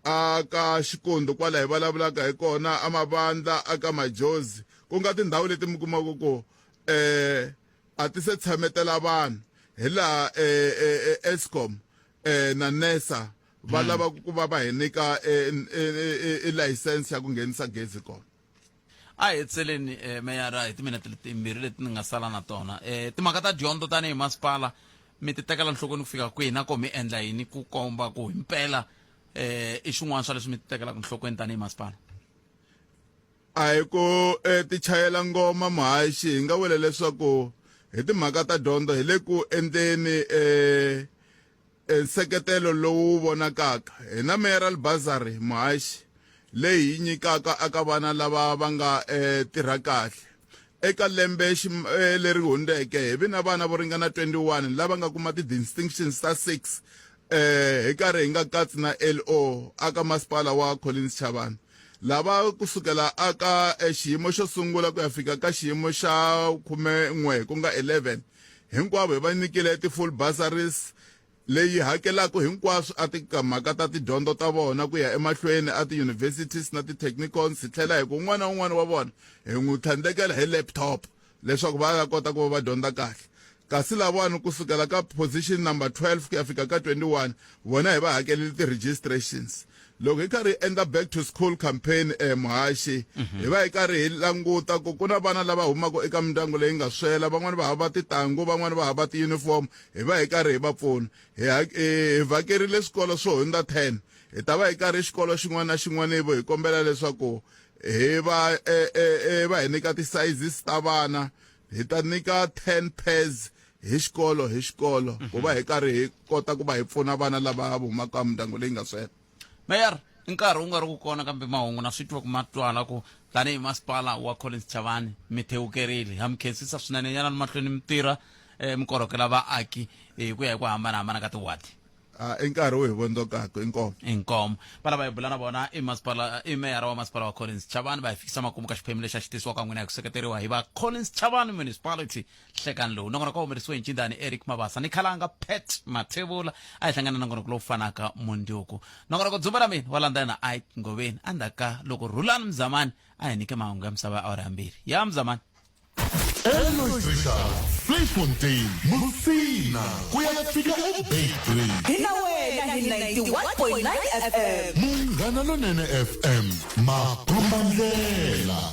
a ka Xikondo kwala hi vulavulaka hi kona a Mavandla a ka Majozi ku nga tindhawu leti mi kumaka ku eh a ti se tshametela vanhu hi laha eh, eh, eh, Eskom eh, na NESA va lava ku va va hi nyika eh, eh, eh, license ya ku nghenisa gezi kona. A hi tseleni eh, meyara hi timinete letimbirhi leti ni nga sala na tona eh, timhaka ta dyondzo tanihi masipala mi ti tekela nhlokweni ku fika kwihi na ko mi endla yini ku komba ku himpela eh, i xin'wana swa leswi mi ti tekelaka nhlokweni tanihi masipala? A hi ku eh, ti chayela ngoma muhaxi hi nga vula leswaku hi timhaka ta dyondzo hi le ku endleni eh, nseketelo lowu vonakaka hi na mayoral bursary muhaxi leyi yi nyikaka eka vana lava va nga eh, tirha kahle eka lembe eh, leri hundzeke hi vi na vana vo ringana 21 lava nga kuma ti-distinctions ta 6 eh hi karhi hi nga katsi na LO aka masipala wa Collins Chabane lava kusukela aka eh, xiyimo xo sungula ku ya fika ka xiyimo xa 11 ku nga 11 hinkwavo hi va nyikile ti-full bursaries leyi hakelaka hinkwaswo a timhaka ta tidyondzo ta vona ku ya emahlweni a ti-universities na ti-technicons hi tlhela hi ku un'wana na un'wana wa vona hi n'wi tlhandlekela hi laptop leswaku va ya kota ku va va dyondza kahle kasi lavawani kusukela ka position number 12 ku ya fika ka 21 vona hi va hakelele ti-registrations loko hi karhi hi endla back to school campaign eh, muhaxi hi va hi karhi hi languta ku ku na vana lava humaka eka mindyangu leyi nga swela van'wani va hava titangu van'wani va hava ti-uniform hi va hi karhi hi va pfuna hi hi vhakerile swikolo swo hundza 10 hi ta va hi karhi xikolo xin'wana na xin'wana ivo hi kombela leswaku hi va eh, eh, eh, va hi nyika ti-sizes ta vana hi ta nyika 10 pairs hi xikolo hi xikolo ku va hi karhi hi kota ku va hi pfuna vana lava humaka mindyangu leyi nga swela. Mayor, i nkarhi wu nga ri ku kona kambe mahungu na swi twa ku ma twala ku tanihi masipala wa Collins Chavani mi thewukerile. Ha mi khensisa swinene yanani mahlweni mi tirha eh, mi korhokela vaaki hi ku ya hi ku hambanahambana ka tiwadi. Ah, i nkarhi wu hi vondzokaka inkomo. Inkomo. Va lava hi bula na vona i masipala i meyara wa masipala wa Collins Chavani va hi fikisa makumu ka xiphemu lexi a xi tisiwa ka n'wina hi ku seketeriwa hi va Collins Chavani Municipality Hlekani lowu nongonoko wu humelerisiwe hi ncindani Eric Mabasa ni khalanga Pat Mathebula a hi hlangana nongonoko lowu fanaka mundzuku nongonoko dzumba ra mina wa landzela na Ike Ngoveni endzhaku ka loko Rhulani Mzamani a hi nyike mahungu ya misava ya awara ya mbirhi ya Mzamani Elostrika, Vleifontein, Musina ku ya fika eBeitbridge. Hi na wena hi 91.9 FM. Munghana Lonene FM, makombandlela.